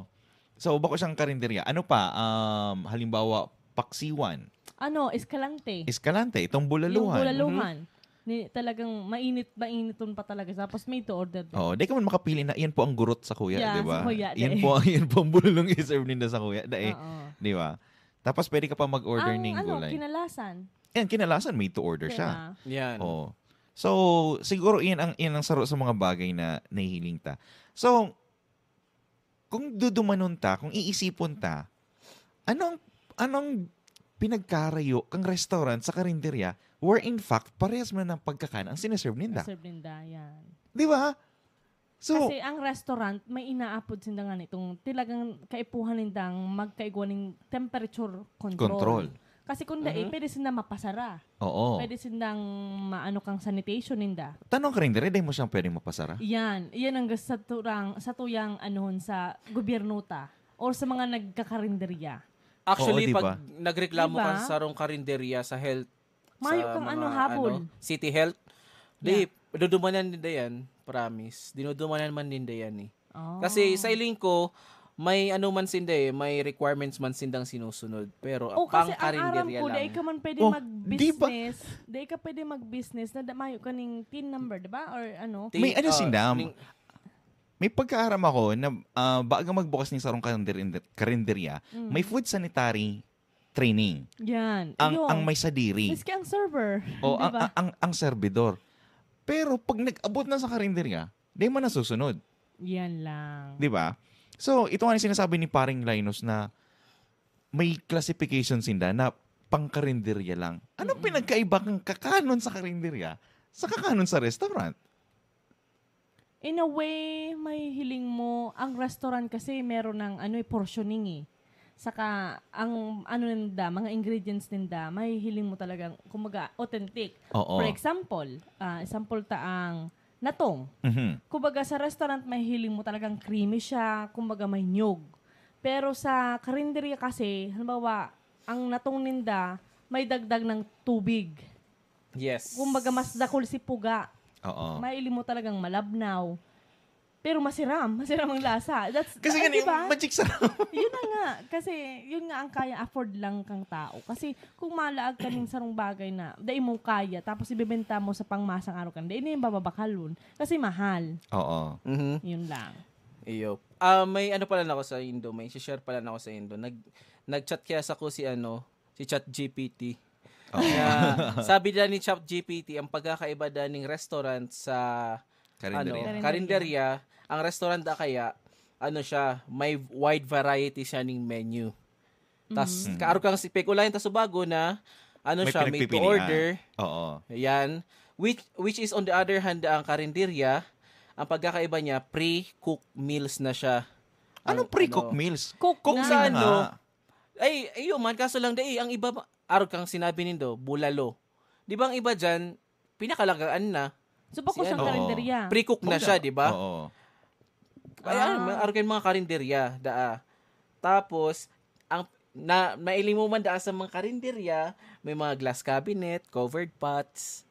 So, bako siyang karinderya. Ano pa? Um, halimbawa, paksiwan. Ano, Escalante. Escalante, itong Yung bulaluhan. bulaluhan. Mhm. Ni, talagang mainit, mainiton pa talaga. Tapos made to order din. Oo, di ka man makapili na, "Yan po ang gurot sa kuya," Yeah, di ba? sa kuya, Yan di. po, yan po ang bulong i-serve ninda sa kuya. Di, Oo. di ba? Tapos pwede ka pa mag-order Ang, ning ano, gulay. kinalasan. Yan, kinalasan, made to order Di siya. ba? Yan. Oo. So, siguro yan ang, yan ang saro sa mga bagay na nahihiling ta. So, kung dudumanon ta, kung iisipon ta, anong, anong pinagkarayo kang restaurant sa karinderya where in fact, parehas man ang pagkakan ang sineserve ninda? Serve ninda, yan. Di ba? So, Kasi ang restaurant, may inaapod sinda nga nitong talagang kaipuhan nindang magkaigwa ning temperature control. Control. Kasi kung dai, Mhm. pwede sinda mapasara. Oo. Pwede sindang maano kang sanitation ninda. Tanong ka rin, dire, dai mo siyang pwedeng mapasara? Yan. Yan ang gas-, sa turang, sa tuyang anhon sa gobyerno ta or sa mga nagkakarinderya. Actually, Oo, di pag ba? nagreklamo Di ka ba? sa sarong karinderya sa health, Mayo sa kang mga, ano, habol. ano, city health, di, Yeah. dudumanan ninda yan, promise. Dinudumanan man ninda yan eh. Oh. Kasi sa iling ko, May ano man sinda eh, may requirements man sindang sinusunod. Pero Oh, kasi ang aram pang-karinderya ko, lang. Dai ka man pwede Oh, di ba? mag-business. Dai ka pwede mag-business na da- mayo ka ning tin number, di ba? Or ano? Ti- May ano ah, sinda, ning- may pagkaaram ako na uh, baga magbukas ni sarong karinder- karinderya, may food sanitary training. Yan. Ang, Yun. ang may sadiri. Miski ang server. O di ang, ba? ang, ang, ang servidor. Pero pag nag-abot na sa karinderya, di man nasusunod. Yan lang. Di ba? So, ito nga yung sinasabi ni Paring Linus na may classification sinda na pangkarinderya lang. Anong pinagkaiba kang kakanon sa karinderya sa kakanon sa restaurant? In a way, may hiling mo, ang restaurant kasi meron ng ano, eh, portioning eh. Saka, ang ano ninda, mga ingredients ninda, may hiling mo talagang, kumbaga, authentic. Oo. For example, ah, example ta ang natong. Mhm. Kumbaga, sa restaurant, may hiling mo talagang creamy siya, kumbaga, may nyog. Pero sa karinderya kasi, halimbawa, ang natong ninda, may dagdag ng tubig. Yes. Kumbaga, mas dakul si puga. Oo. May hiling mo talagang malabnaw. Pero masiram. Masiram ang lasa. That's, Kasi ah, ganun di ba? yung magic sarap. Yun na nga. Kasi yun nga ang kaya afford lang kang tao. Kasi kung malaag ka ning sarong bagay na dai mo kaya, tapos ibebenta mo sa pangmasang araw ka, dai na yung bababakalon. Kasi mahal. Oo. Mhm. Yun lang. Iyo. Ah, may ano pala ako sa Indo, may share pala ako sa Indo. Nag nag-chat kaya sa ko si ano, si ChatGPT. Na, sabi nila ni ChatGPT, ang pagkakaiba da ning restaurant sa Karinderya. ano, Karinderya. Karinderya, ang restaurant da kaya ano siya, may wide variety siya ning menu. Tas Mhm. kaaro kang si pekulayan ta subago na ano May siya, made to pinagpipilian. Order. Oo. Yan. Which which is on the other hand, ang karinderya, ang pagkakaiba niya, pre-cooked meals na siya. Anong Ang, pre-cook ano, meals? Cook Cook na. meal Sa na ano? nga. Ay, iyo man, kaso lang dai, ang iba, arog kang sinabi nindo, bulalo. Di ba ang iba dyan, pinakalagaan na? So, bako Si siyang ano? karinderya. Pre-cook na Kumbaga, siya, di ba? Oo. Ayan, Ah. may arog kayong mga karinderya, daa. Tapos, ang na mailing mo man daa sa mga karinderya, may mga glass cabinet, covered pots.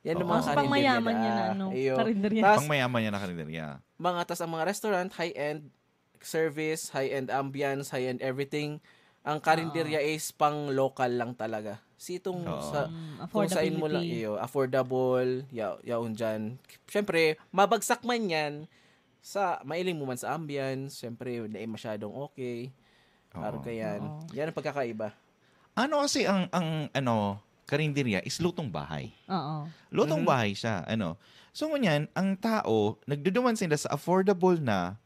Yan ang Oo. mga Mas karinderya pangmayaman daa. yan na, ano, Iyo. karinderya. Tas, Pangmayaman niya na karinderya. mga tas ang mga restaurant, high-end service, high-end ambience, high-end everything. Ang karinderya is pang local lang talaga. Si itong Oo. sa Mm, kung saan mo lang affordability. iyo, affordable, ya yaon dyan. Siyempre, mabagsak man yan sa mailing mo man sa ambience, siyempre, hindi masyadong okay. Oo. Arog ka yan. Oo. Yan ang pagkakaiba. Ano kasi ang ang ano karinderya is lutong bahay. Oo. Lutong bahay siya, ano. So ngunyan, ang tao nagduduman sila sa affordable na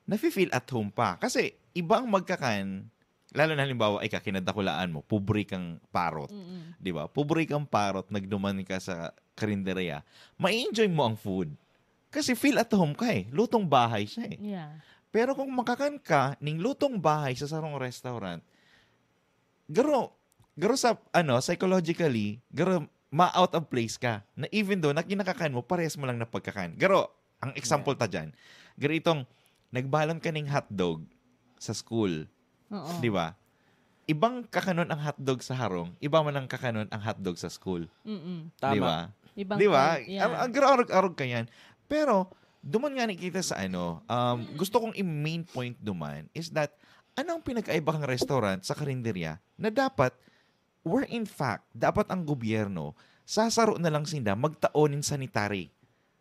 nafe-feel at home pa. Kasi iba ang magkakan, lalo na halimbawa, ika kinadakulaan mo, pobre kang parot. Mm-mm. Di ba? Pobre kang parot, nagduman ka sa karinderya. Mai-enjoy mo ang food. Kasi feel at home ka eh. Lutong bahay siya eh. Yeah. Pero kung makakan ka ning lutong bahay sa sarong restaurant, garo, garo sa, ano, psychologically, garo ma-out of place ka. Na even though na kinakakan mo, parehas mo lang na pagkakan. Garo, ang example ta dyan, garo itong nagbalon ka ning hotdog sa school. Oo. Di ba? Ibang kakanon ang hotdog sa harong, iba man ang kakanon ang hotdog sa school. Mm-mm. Tama. Di ba? Ibang Di ba? kind, yeah. Ang, ang arog-arog ka yan. Pero, duman nga nakita sa ano, um, gusto kong i-main point duman is that, anong pinagkaiba kang restaurant sa karinderya na dapat, where in fact, dapat ang gobyerno, sasaro na lang sinda, magtao nin sanitary,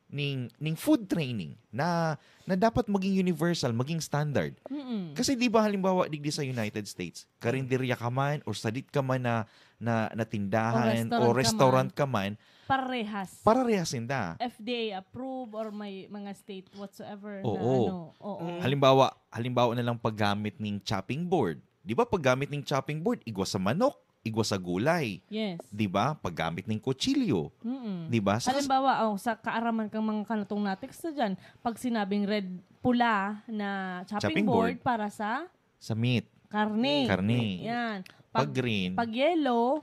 ning, ning food training na, na dapat maging universal, maging standard. Mm-mm. Kasi di ba halimbawa digdi sa United States, karinderya ka man or sadit ka man na, na, na tindahan O o restaurant restaurant ka man, Parehas. pararehas sinda. F D A approved or may mga state whatsoever na Oo. ano. Oo. Halimbawa, halimbawa na lang paggamit ning chopping board. Di ba paggamit ning chopping board, igwa sa manok, igwa sa gulay. Yes. Di ba? Paggamit ning kutsilyo. Mm-mm. Di ba? Sa kas- Halimbawa, oh, sa kaaraman kang mga kanatong natext na dyan, pag sinabing red, pula na chopping, Chopping board, board. Para sa Sa meat, karne. Karne. Yan. Pag green, Pag yellow,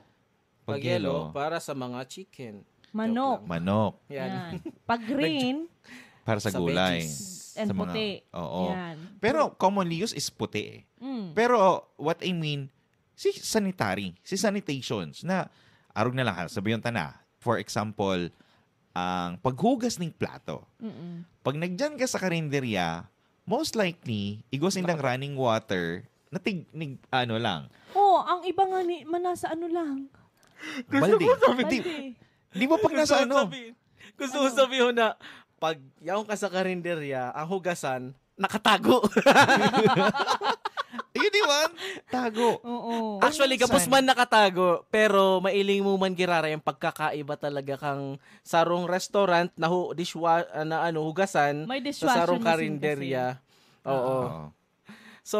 pag Pag yellow, yellow, para sa mga chicken. Manok. Joke lang. Manok. Yan. Yan. Pag green, Para sa, Sa gulay. veggies. And Sa mga, puti. Oo. Yan. Pero commonly used is puti eh. Mm. Pero what I mean, si sanitary, si sanitations na arog na lang ha, sabihin ta na. For example, ang paghugas ng plato. Mm-mm. Pag nagdiyan ka sa karinderya, Most likely, igwa sindang running water, natig-, nig-, ano lang. Oh, ang iba nga ni, manasa ano lang. Balde. Di, di ba pag nasa ano? Gusto ko sabihin na, pag yaon ka sa karinderya, ang hugasan, nakatago. Yun, di ba? Tago. Oo. Actually, gabos man nakatago, pero mailing mo man girara yung pagkakaiba talaga kang sarong restaurant na hu- dishwa- ah, na ano, hugasan May sa sarong dishwashing machine karinderya. Oo. Oo. So,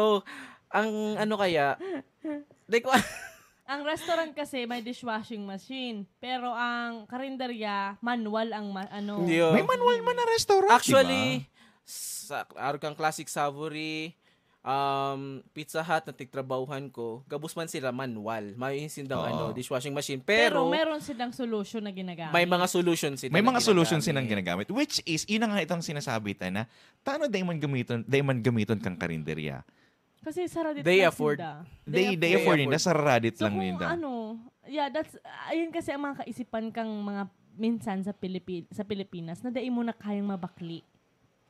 ang ano kaya, di ko, Ang restaurant kasi may dishwashing machine, pero ang karinderya, manual ang ma- ano. Yo. May manual man na restaurant, Actually, di ba? sa arog kang Classic Savory, um, Pizza Hut na tigtrabahuhan ko, gabos man sila manual. May sindang Oo. ano, dishwashing machine. Pero, Pero, meron silang solution na ginagamit. may mga solution sila May na mga solution ginagamit. silang ginagamit. Which is, yun na nga itong sinasabi ta na, tano dahil man gamiton, dahil man gamiton kang karinderya. Kasi saradit They lang afford. sinda. They, they afford. afford yun. Nasa radit So, lang kung ninda. ano, yeah, that's, ayun kasi ang mga kaisipan kang mga minsan sa Pilipi- sa Pilipinas na dai mo na kayang mabakli.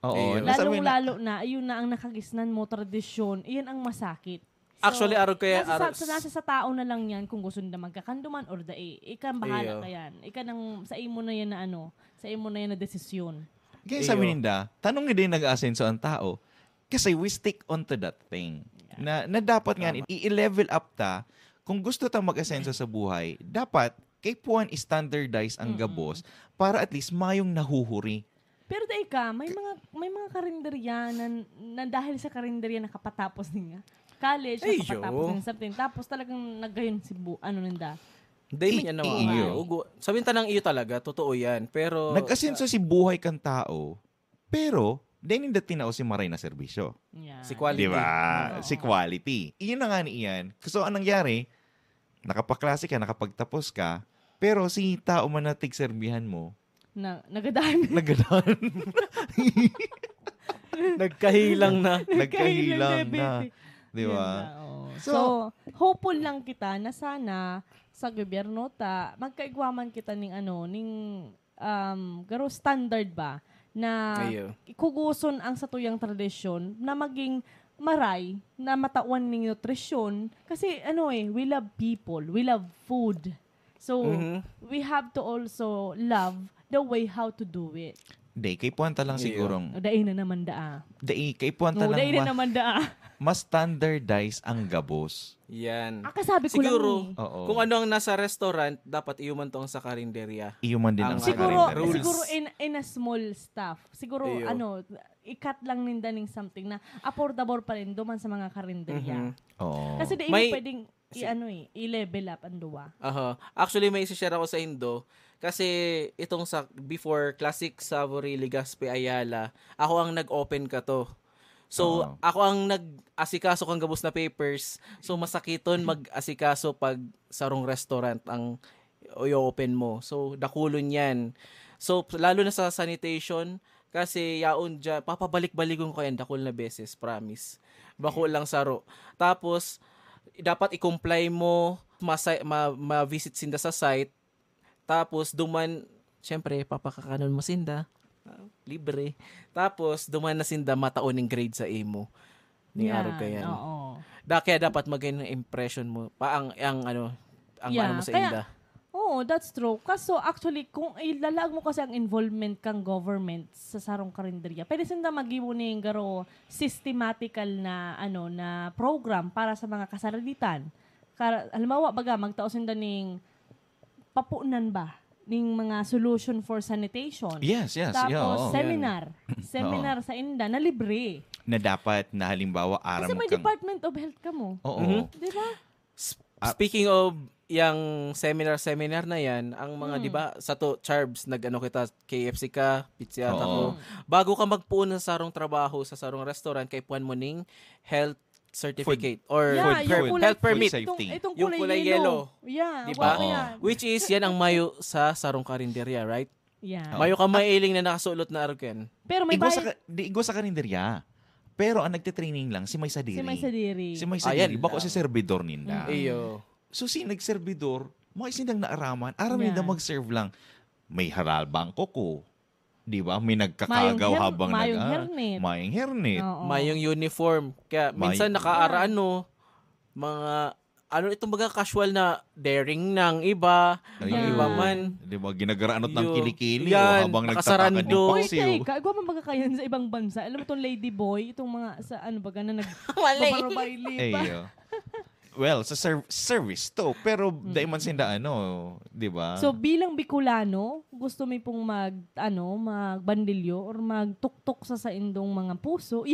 Oo. Ayun. Nasabi na, Lalong-lalo na, ayun na ang nakagisnan mo, tradisyon, iyan ang masakit. So, Actually, arog kaya, nasa, arog- sa, sa, nasa sa tao na lang yan kung gusto nila magkakanduman or dai. Ika ang bahala Iyo. ka yan. Ika nang, sa imo na yan na ano, sa imo na yan na desisyon. Kaya Iyo. sabi ninda, tanong ni din nag-aasenso ang tao. Kasi we stick onto that thing. Na, na dapat nga, i-level up ta, kung gusto ta mag-asenso sa buhay, dapat kay puwan standardize ang gabos para at least mayong nahuhuri. Pero dai ka, may mga may mga karinderya na, na dahil sa karinderya nakapatapos niya. College, Ay, nakapatapos yo. ng something. Tapos talagang naggayon si bu, ano ninda. Dahil I- yan na iyo. mga ugo. Sabihin ta ng iyo talaga, totoo yan. Pero, Nag-asenso si buhay kang tao, pero dahil ninda tinao si maray na serbisyo. Yeah. Si quality. Di ba? Oo. Si quality. Iyon na nga ni iyan. So, anong nangyari? Nakapaklase ka, nakapagtapos ka, pero si tao man na tigserbihan mo, Na, nagadan. nagadan. Nagkahilang na. Nagkahilang na. Diabetes. Di Yun ba? na, oo. So, So, hopeful lang kita na sana sa gobyerno ta, magkaigwaman kita ning ano, ning um, garo standard ba na Ayo. ikuguson ang satuyang tradisyon na maging maray na matawan ning nutrisyon kasi ano eh, we love people, we love food. So, Mhm. we have to also love the way how to do it. Di, kay puwan ta lang Iyo. sigurong, O, dai na naman daa. di, kay puwan ta No, lang dai na ma- naman daa. mas standardize ang gabos. Yan. Ah, kasabi ko Siguro, lang eh. Oo. kung ano ang nasa restaurant, dapat iyo man to ang sa karinderya. Iyo man din Ang ang, ano, Siguro, karinderya. rules. Siguro in, in a small stuff. Siguro, Iyo. ano, i-cut lang ninda ning something na affordable pa rin duman sa mga karinderya. Mhm. Oo. Kasi di May- mo pwedeng si- i-ano eh, i-level up ang duwa. Aha. Actually, may isi-share ako sa Indo. Kasi itong sa before Classic Savory Legazpi Ayala, ako ang nag-open ka to. So, Oo. ako ang nag-asikaso kang gabos na papers. So, masakiton mag-asikaso pag sarong restaurant ang i-open mo. So, dakulon yan. So, lalo na sa sanitation, kasi yaon dyan, papabalik-balikon ko yan, dakul na beses, promise. Bako lang saro. Tapos, dapat i-comply mo, masa- ma- ma-visit sinda sa site. Tapos, duman, syempre, papakakanon mo sinda. Ah, libre. Tapos, duman na sinda mataon ning grade sa imo. Ni Yan, arog ka yan. Oo. Da, kaya dapat maging impression mo. Pa, ang, ang ano, ang Yeah, ano mo sa kaya- inda. Oo, that's true. Kaso actually, kung ilalaag mo kasi ang involvement kang government sa sarong karinderya, pwede sinda mag-iwo ning garo systematical na ano na program para sa mga kasaraditan. Kar- halimbawa, baga, magtao sinda ning papunan ba ning mga solution for sanitation. Yes, yes. Tapos Yeah, oo. seminar. Seminar sa inda na libre. Na dapat na halimbawa aram Kasi may kang Department of Health ka mo. Oo. Mhm. Di ba? S- Speaking of yang seminar-seminar na yan, ang mga, Hmm. di ba, sa to, Charbs, nag-ano kita, K F C ka, pizza Oo. ako. Bago ka magpuon sa sarong trabaho, sa sarong restaurant, kay puan mo ning health certificate or Yeah, food, yung food, kulay, health permit. Food safety. Itong, itong Yung kulay, kulay yellow. yellow. Yeah, Di ba? guwapo Oo. yan. Which is, yan ang mayo sa sarong karinderya, right? Yeah. Mayo ka mailing na nakasulot na aruken. Pero may Igwa sa, bayad. ka- di igwa sa karinderya. Pero ang nagtitraining lang, si may sadiri. Si may sadiri. Si may sadiri. Ayan Bako lang. si servidor ninda. Mm. Iyo. So, si nagservidor, mga isindang naaraman, aram Yeah. ninda mag-serve lang. May halal ba ang kuko? Di ba? May nagkakagaw Mayong her- habang mayong nag- ah, hairnet. Mayong hairnet. Oo. Mayong uniform. Kaya May- minsan nakaara ano, mga, ano itong mga casual na daring ng iba, Ayun. ng iba man. Di ba? Ginagaraanot ng Yo, kilikili yan, o habang nakasarando. nagtataka ng Uy, paksiw. Teka, igwa man baga kayan sa ibang bansa. Alam mo itong lady boy, itong mga sa ano baga na nag Mali. babarubay lipa. Eh, uh, well, sa serv- service to, pero dahil man sinda ano, di ba? So bilang Bicolano, gusto mi pong mag ano, magbandilyo or magtuktok sa saindong mga puso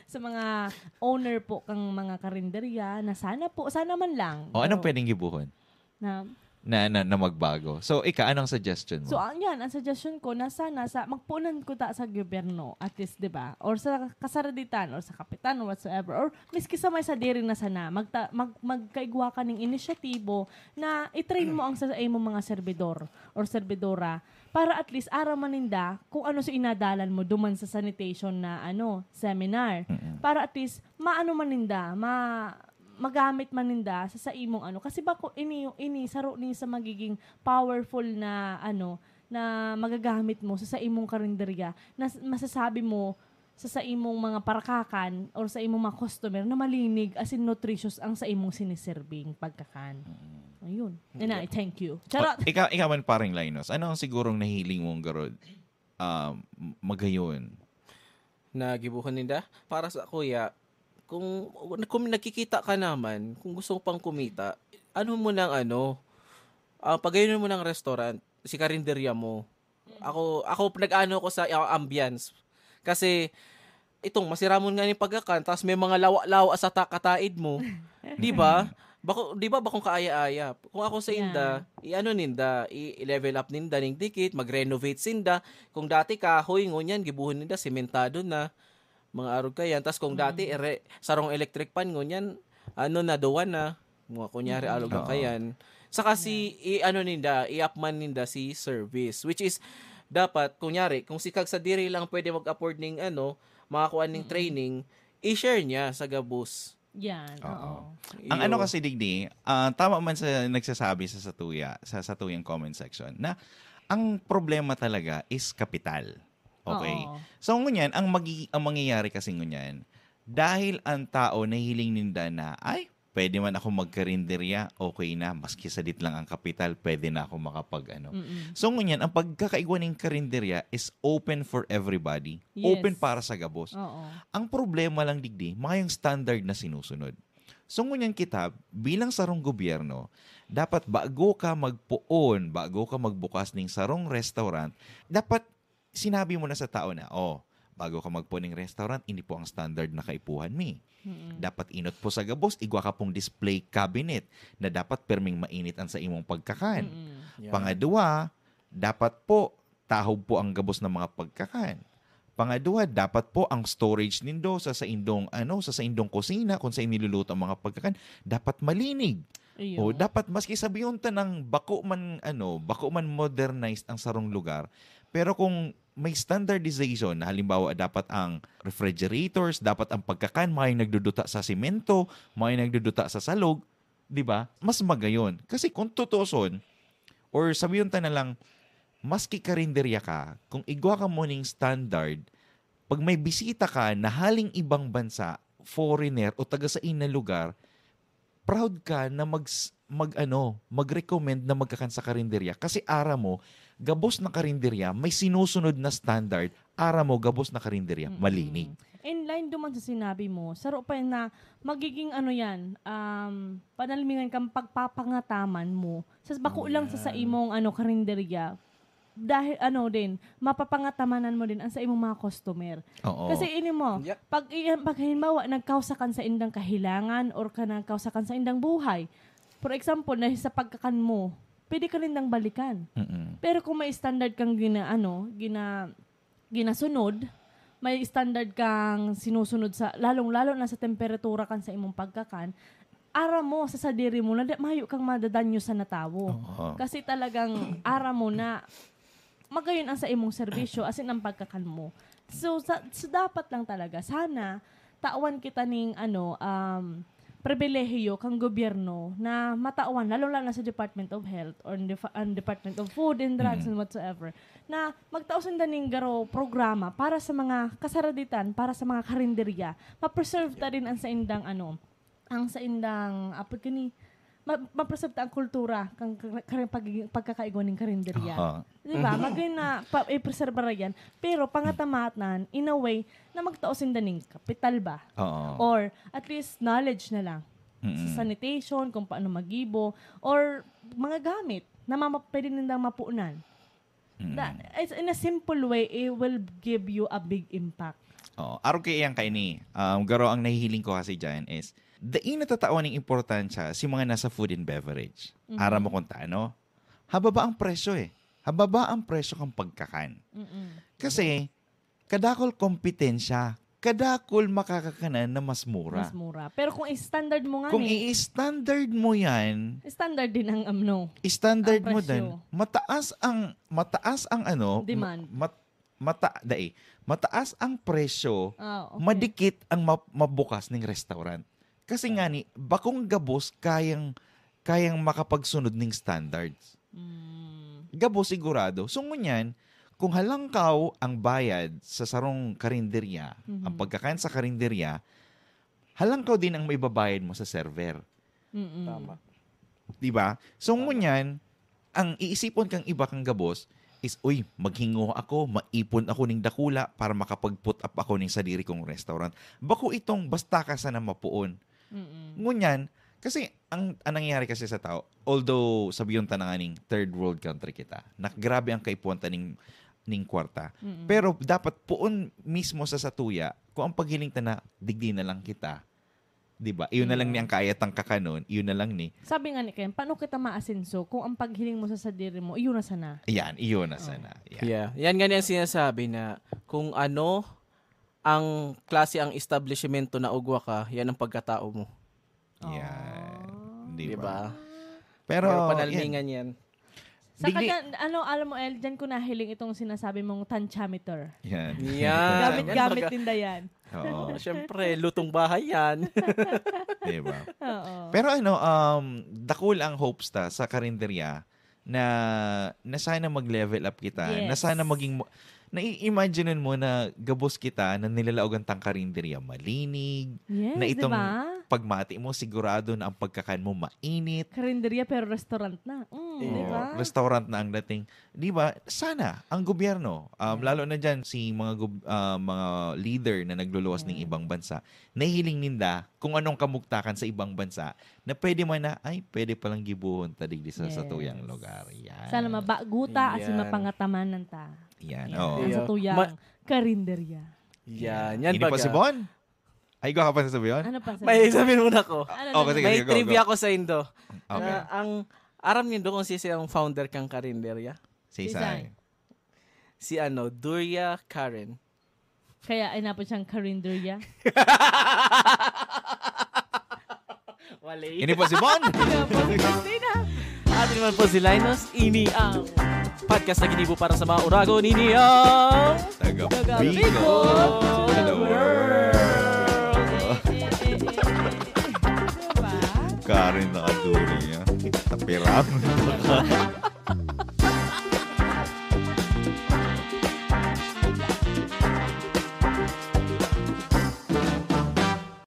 sa mga owner po kang mga karinderya na sana po, sana man lang. O, anong Pero pwedeng gibuhon na na, na, na magbago? So, ika, anong suggestion mo? So, ang yan, ang suggestion ko na sana sa magpunan ko ta sa gobyerno, at least, 'di ba? Or sa kasaraditan or sa kapitan or whatsoever, or miski sa may sadiri na sana, magta, mag, magkaigwa ka ning inisyatibo na i-train mo ang sa imong mga servidor or servidora para at least aram man ninda kung ano sa inadalan mo duman sa sanitation na ano seminar. Para at least maano man ninda, ma magamit man ninda sa, sa imong ano, kasi bako ini ini saro ni sa magiging powerful na ano na magagamit mo sa, sa imong karinderya na s- masasabi mo sa, sa imong mga parakakan or sa imong mga customer na malinig as in nutritious ang sa imong siniserbing pagkakan. Ayun. Yan na, thank you. Charot! O, ikaw, ikaw man, paring Linus, ano ang sigurong nahiling mong garod um, magayon? Na gibuhon ninda. Para sa kuya, kung, kung nagkikita ka naman, kung gusto mo pang kumita, ano mo nang ano, ah, pagayon mo ng restaurant, si karinderya mo. Ako, ako nag-ano ko sa ah, ambience. Kasi, itong masiramon nga ni pagkakan, tapos may mga lawa-lawa sa ta- kataid mo. Di ba? Bako, di ba bakong kaaya-aya? Kung ako sa Yeah. inda, i-ano ninda, i- i-level up ninda ning dikit, mag-renovate sinda. Kung dati kahoy, ngunyan, gibuhon ninda, sementado na. Mga arog kayan. Tapos kung dati, ere, sarong electric fan, ngunyan, ano na, duwa na. Mga kunyari, arog lang Oo. kayan. Saka si, i-ano ninda, i-up man ninda si service. Which is, dapat, kunyari, kung si Kag sa diri lang pwede mag-afford ning, ano, makakuha ning training, i-share niya sa gabos. Yan, Oo. oo. Ang ano Iyo. kasi, digdi, ah, tama man sa nagsasabi sa satuya, sa satuyang comment section, na ang problema talaga is kapital. Okay? Oo. So, ngunyan, ang, magi- ang mangyayari kasi ngunyan, dahil ang tao nahiling ninda na, ay, pwede man ako magkarinderya, okay na, maski sadit lang ang kapital, pwede na ako makapag ano. So, ngunyan, ang pagkakaigwa ng karinderya is open for everybody. Yes. Open para sa gabos. Oo. Ang problema lang, digdi, mayong standard na sinusunod. So, ngunyan kita, bilang sarong gobyerno, dapat bago ka magpoon, bago ka magbukas ning sarong restaurant, dapat sinabi mo na sa tao na, "Oh, bago ka magpoon ning restaurant, ini po ang standard na kaipuhan mi. Dapat inot po sa gabos, igwa ka pong display cabinet na dapat perming mainit ang sa imong pagkakan. Yan. Pangadwa, dapat po tahob po ang gabos ng mga pagkakan. Pangadwa, dapat po ang storage nindo sa saindong ano, sa saindong kusina kung sa iniluluto ang mga pagkakan, dapat malinig." Iyo. O dapat maski sabiyon ta ng bako man ano, bako man modernized ang sarong lugar, pero kung may standardization na halimbawa dapat ang refrigerators, dapat ang pagkakan may nagduduta sa semento, may nagduduta sa salog, 'di ba? Mas magayon. Kasi kung tutuson, or sabiyon ta na lang, maski karinderya ka, kung igwa ka mo ning standard, pag may bisita ka na haling ibang bansa, foreigner o taga sa na lugar, proud ka na mag mag ano, mag-recommend na magkakan sa karinderya kasi ara mo gabos na karinderya may sinusunod na standard, ara mo gabos na karinderya malinig. In line duman sa sinabi mo, saro pa na magiging ano yan, um, panalmingan kang pagpapangataman mo. Sa bako lang sa, sa imong ano, karinderya, dahil ano din, mapapangatamanan mo din ang sa imong mga customer. Oo. Kasi ini mo, Yeah. pag, i- pag halimbawa, nagkausakan sa indang kahilangan or ka nagkausakan sa indang buhay, for example, na sa pagkakan mo, pwede ka nindang balikan. Mm-mm. Pero kung may standard kang gina, ano, gina, ginasunod, may standard kang sinusunod sa, lalong-lalo na sa temperatura kan sa imong pagkakan, ara mo sa sadiri mo na di- mayo kang madadanyo sa natawo. Oo. Kasi talagang ara mo na magayon ang sa imong serbisyo, as in ang pagkakan mo. So, sa, so dapat lang talaga, sana, tawan kita ning, ano, um, pribilehiyo kan gobyerno na matawan, lalong-lalo na sa Department of Health or in the fa-, ang Department of Food and Drugs Mm. and whatsoever, na magtao sinda ning garo programa para sa mga kasaraditan, para sa mga karinderya. Ma-preserve ta rin ang saindang, ano, ang saindang, apod kani, ma-, ma-preserve ta ang kultura, kang kar-, kar-, pagiging, pagkakaigwa ning karinderya. Aha. Di ba? Mhm. Magin na pa, i-preserve ra yan. Pero pangatamatan, in a way, na magtao sinda ning kapital ba? Oo. Or at least knowledge na lang. Mm-mm. Sa sanitation, kung paano magibo, or mga gamit na mama-, pwede nindang mapunan. Mm-mm. That, it's, in a simple way, it will give you a big impact. Oo. Arog kay iyang kaini, um, garo ang nahihiling ko kasi dyan is, dai natatawan ning importansya si mga nasa food and beverage. Mhm. Aram mo kung taano? Hababa ang presyo eh. Hababa ang presyo kan pagkakan. Mm-mm. Kasi, kadakol kompetensya, kadakol makakakanan na mas mura. Mas mura. Pero kung i-standard mo nga Kung ni, i-standard mo yan, standard din ang amno. Standard Ang mo presyo. din, mataas ang, mataas ang ano, Demand. mat-, mata-, dai, mataas ang presyo, Ah, okay. madikit ang ma-, mabukas ning restaurant. Kasi nga ni, bakong gabos kayang, kayang makapagsunod ning standards. Mm. Gabos sigurado. So, ngunyan, kung halangkaw ang bayad sa sarong karinderya, Mhm. ang pagkakan sa karinderya, halangkaw din ang maibabayad mo sa server. Mm-mm. Tama. Di ba? So, Tama. ngunyan, ang iisipon kang iba kang gabos is, "Uy, maghingo ako, maipon ako ning dakula para makapag-put up ako ning sadiri kong restaurant." Bako itong basta ka sana mapoon. Mm-mm. Ngunyan, kasi ang, ang nangyayari kasi sa tao, although sabiyon ta na nga ning third world country kita, na grabe ang kaipuhan ta ning, ning kwarta. Mm-mm. Pero dapat poon mismo sa satuya, kung ang paghiling ta na, "Digdi na lang kita." Di ba? Iyon na lang ni Mm. ang kaya tang kakanon, iyon na lang ni. Sabi nga ni Ken, "Paano kita maasenso kung ang paghiling mo sa sadiri mo, iyon na sana?" Ayan, iyon na Oh. sana. Ayan. Yeah. Yan nga ni ang sinasabi na kung ano ang klase ang establishmento na ugwa ka, yan ang pagkatao mo. Yan. Oh. Di Di ba? ba? Pero, Pero panalmingan yan. yan. Sa Digdi- kanya, ano, alam mo, El, dyan ko nahiling itong sinasabi mong tantiameter. Yan. Yan. Gamit-gamit Yan baga- din da yan. Oo. Siyempre, lutong bahay yan. Di ba? Oo. Pero ano, um, dakul ang hopes ta sa karinderya na, na sana mag-level up kita, na Yes. sana maging mo-, nai-imagine mo na gabos kita na nilalaogan tang karinderya malinig, Yes, na di itong ba? pagmati mo, sigurado na ang pagkakan mo mainit. Karinderya pero restaurant na. Mm, Oo, di ba? restaurant na ang dating. Di ba? Sana, ang gobyerno, um, Mm. lalo na dyan, si mga gob-, ah, mga leader na nagluluwas ning Mm. ibang bansa, nahihiling ninda kung anong kamugtakan sa ibang bansa na pwede man na, "Ay, pwede palang gibohon ta digdi sa Yes. satuyang lugar." Yan. Sana mabago ta, asin Yan. mapangataman ta. Yan, Yan. oo. Ang Iyo. satuyang Ma- karinderya. Yan. Yan Ini pa baga. si Bon? Ay, ikaw ka pa sasabihin? Ano pa, sir? May sabihin muna ko. Ano Oh, na sige, May sige, go, trivia go. ko sa Indo. Okay. Na ang, aram nindo kung sino ang founder kang karinderya? Si Si Isay. Isay. Si ano, Duria Karen. Kaya ay napon siyang karinderya. Wala. Ini po si Bon. Kaya po si Christina. Atin naman po si Linus. Ini ang podcast na ginibo para sa mga uragon. Ini ang Taga Taga Bicol Bicol to the to the world. world. Eh, eh, eh, eh, eh, eh. Diba? Karen na katulong niya. Tapirang.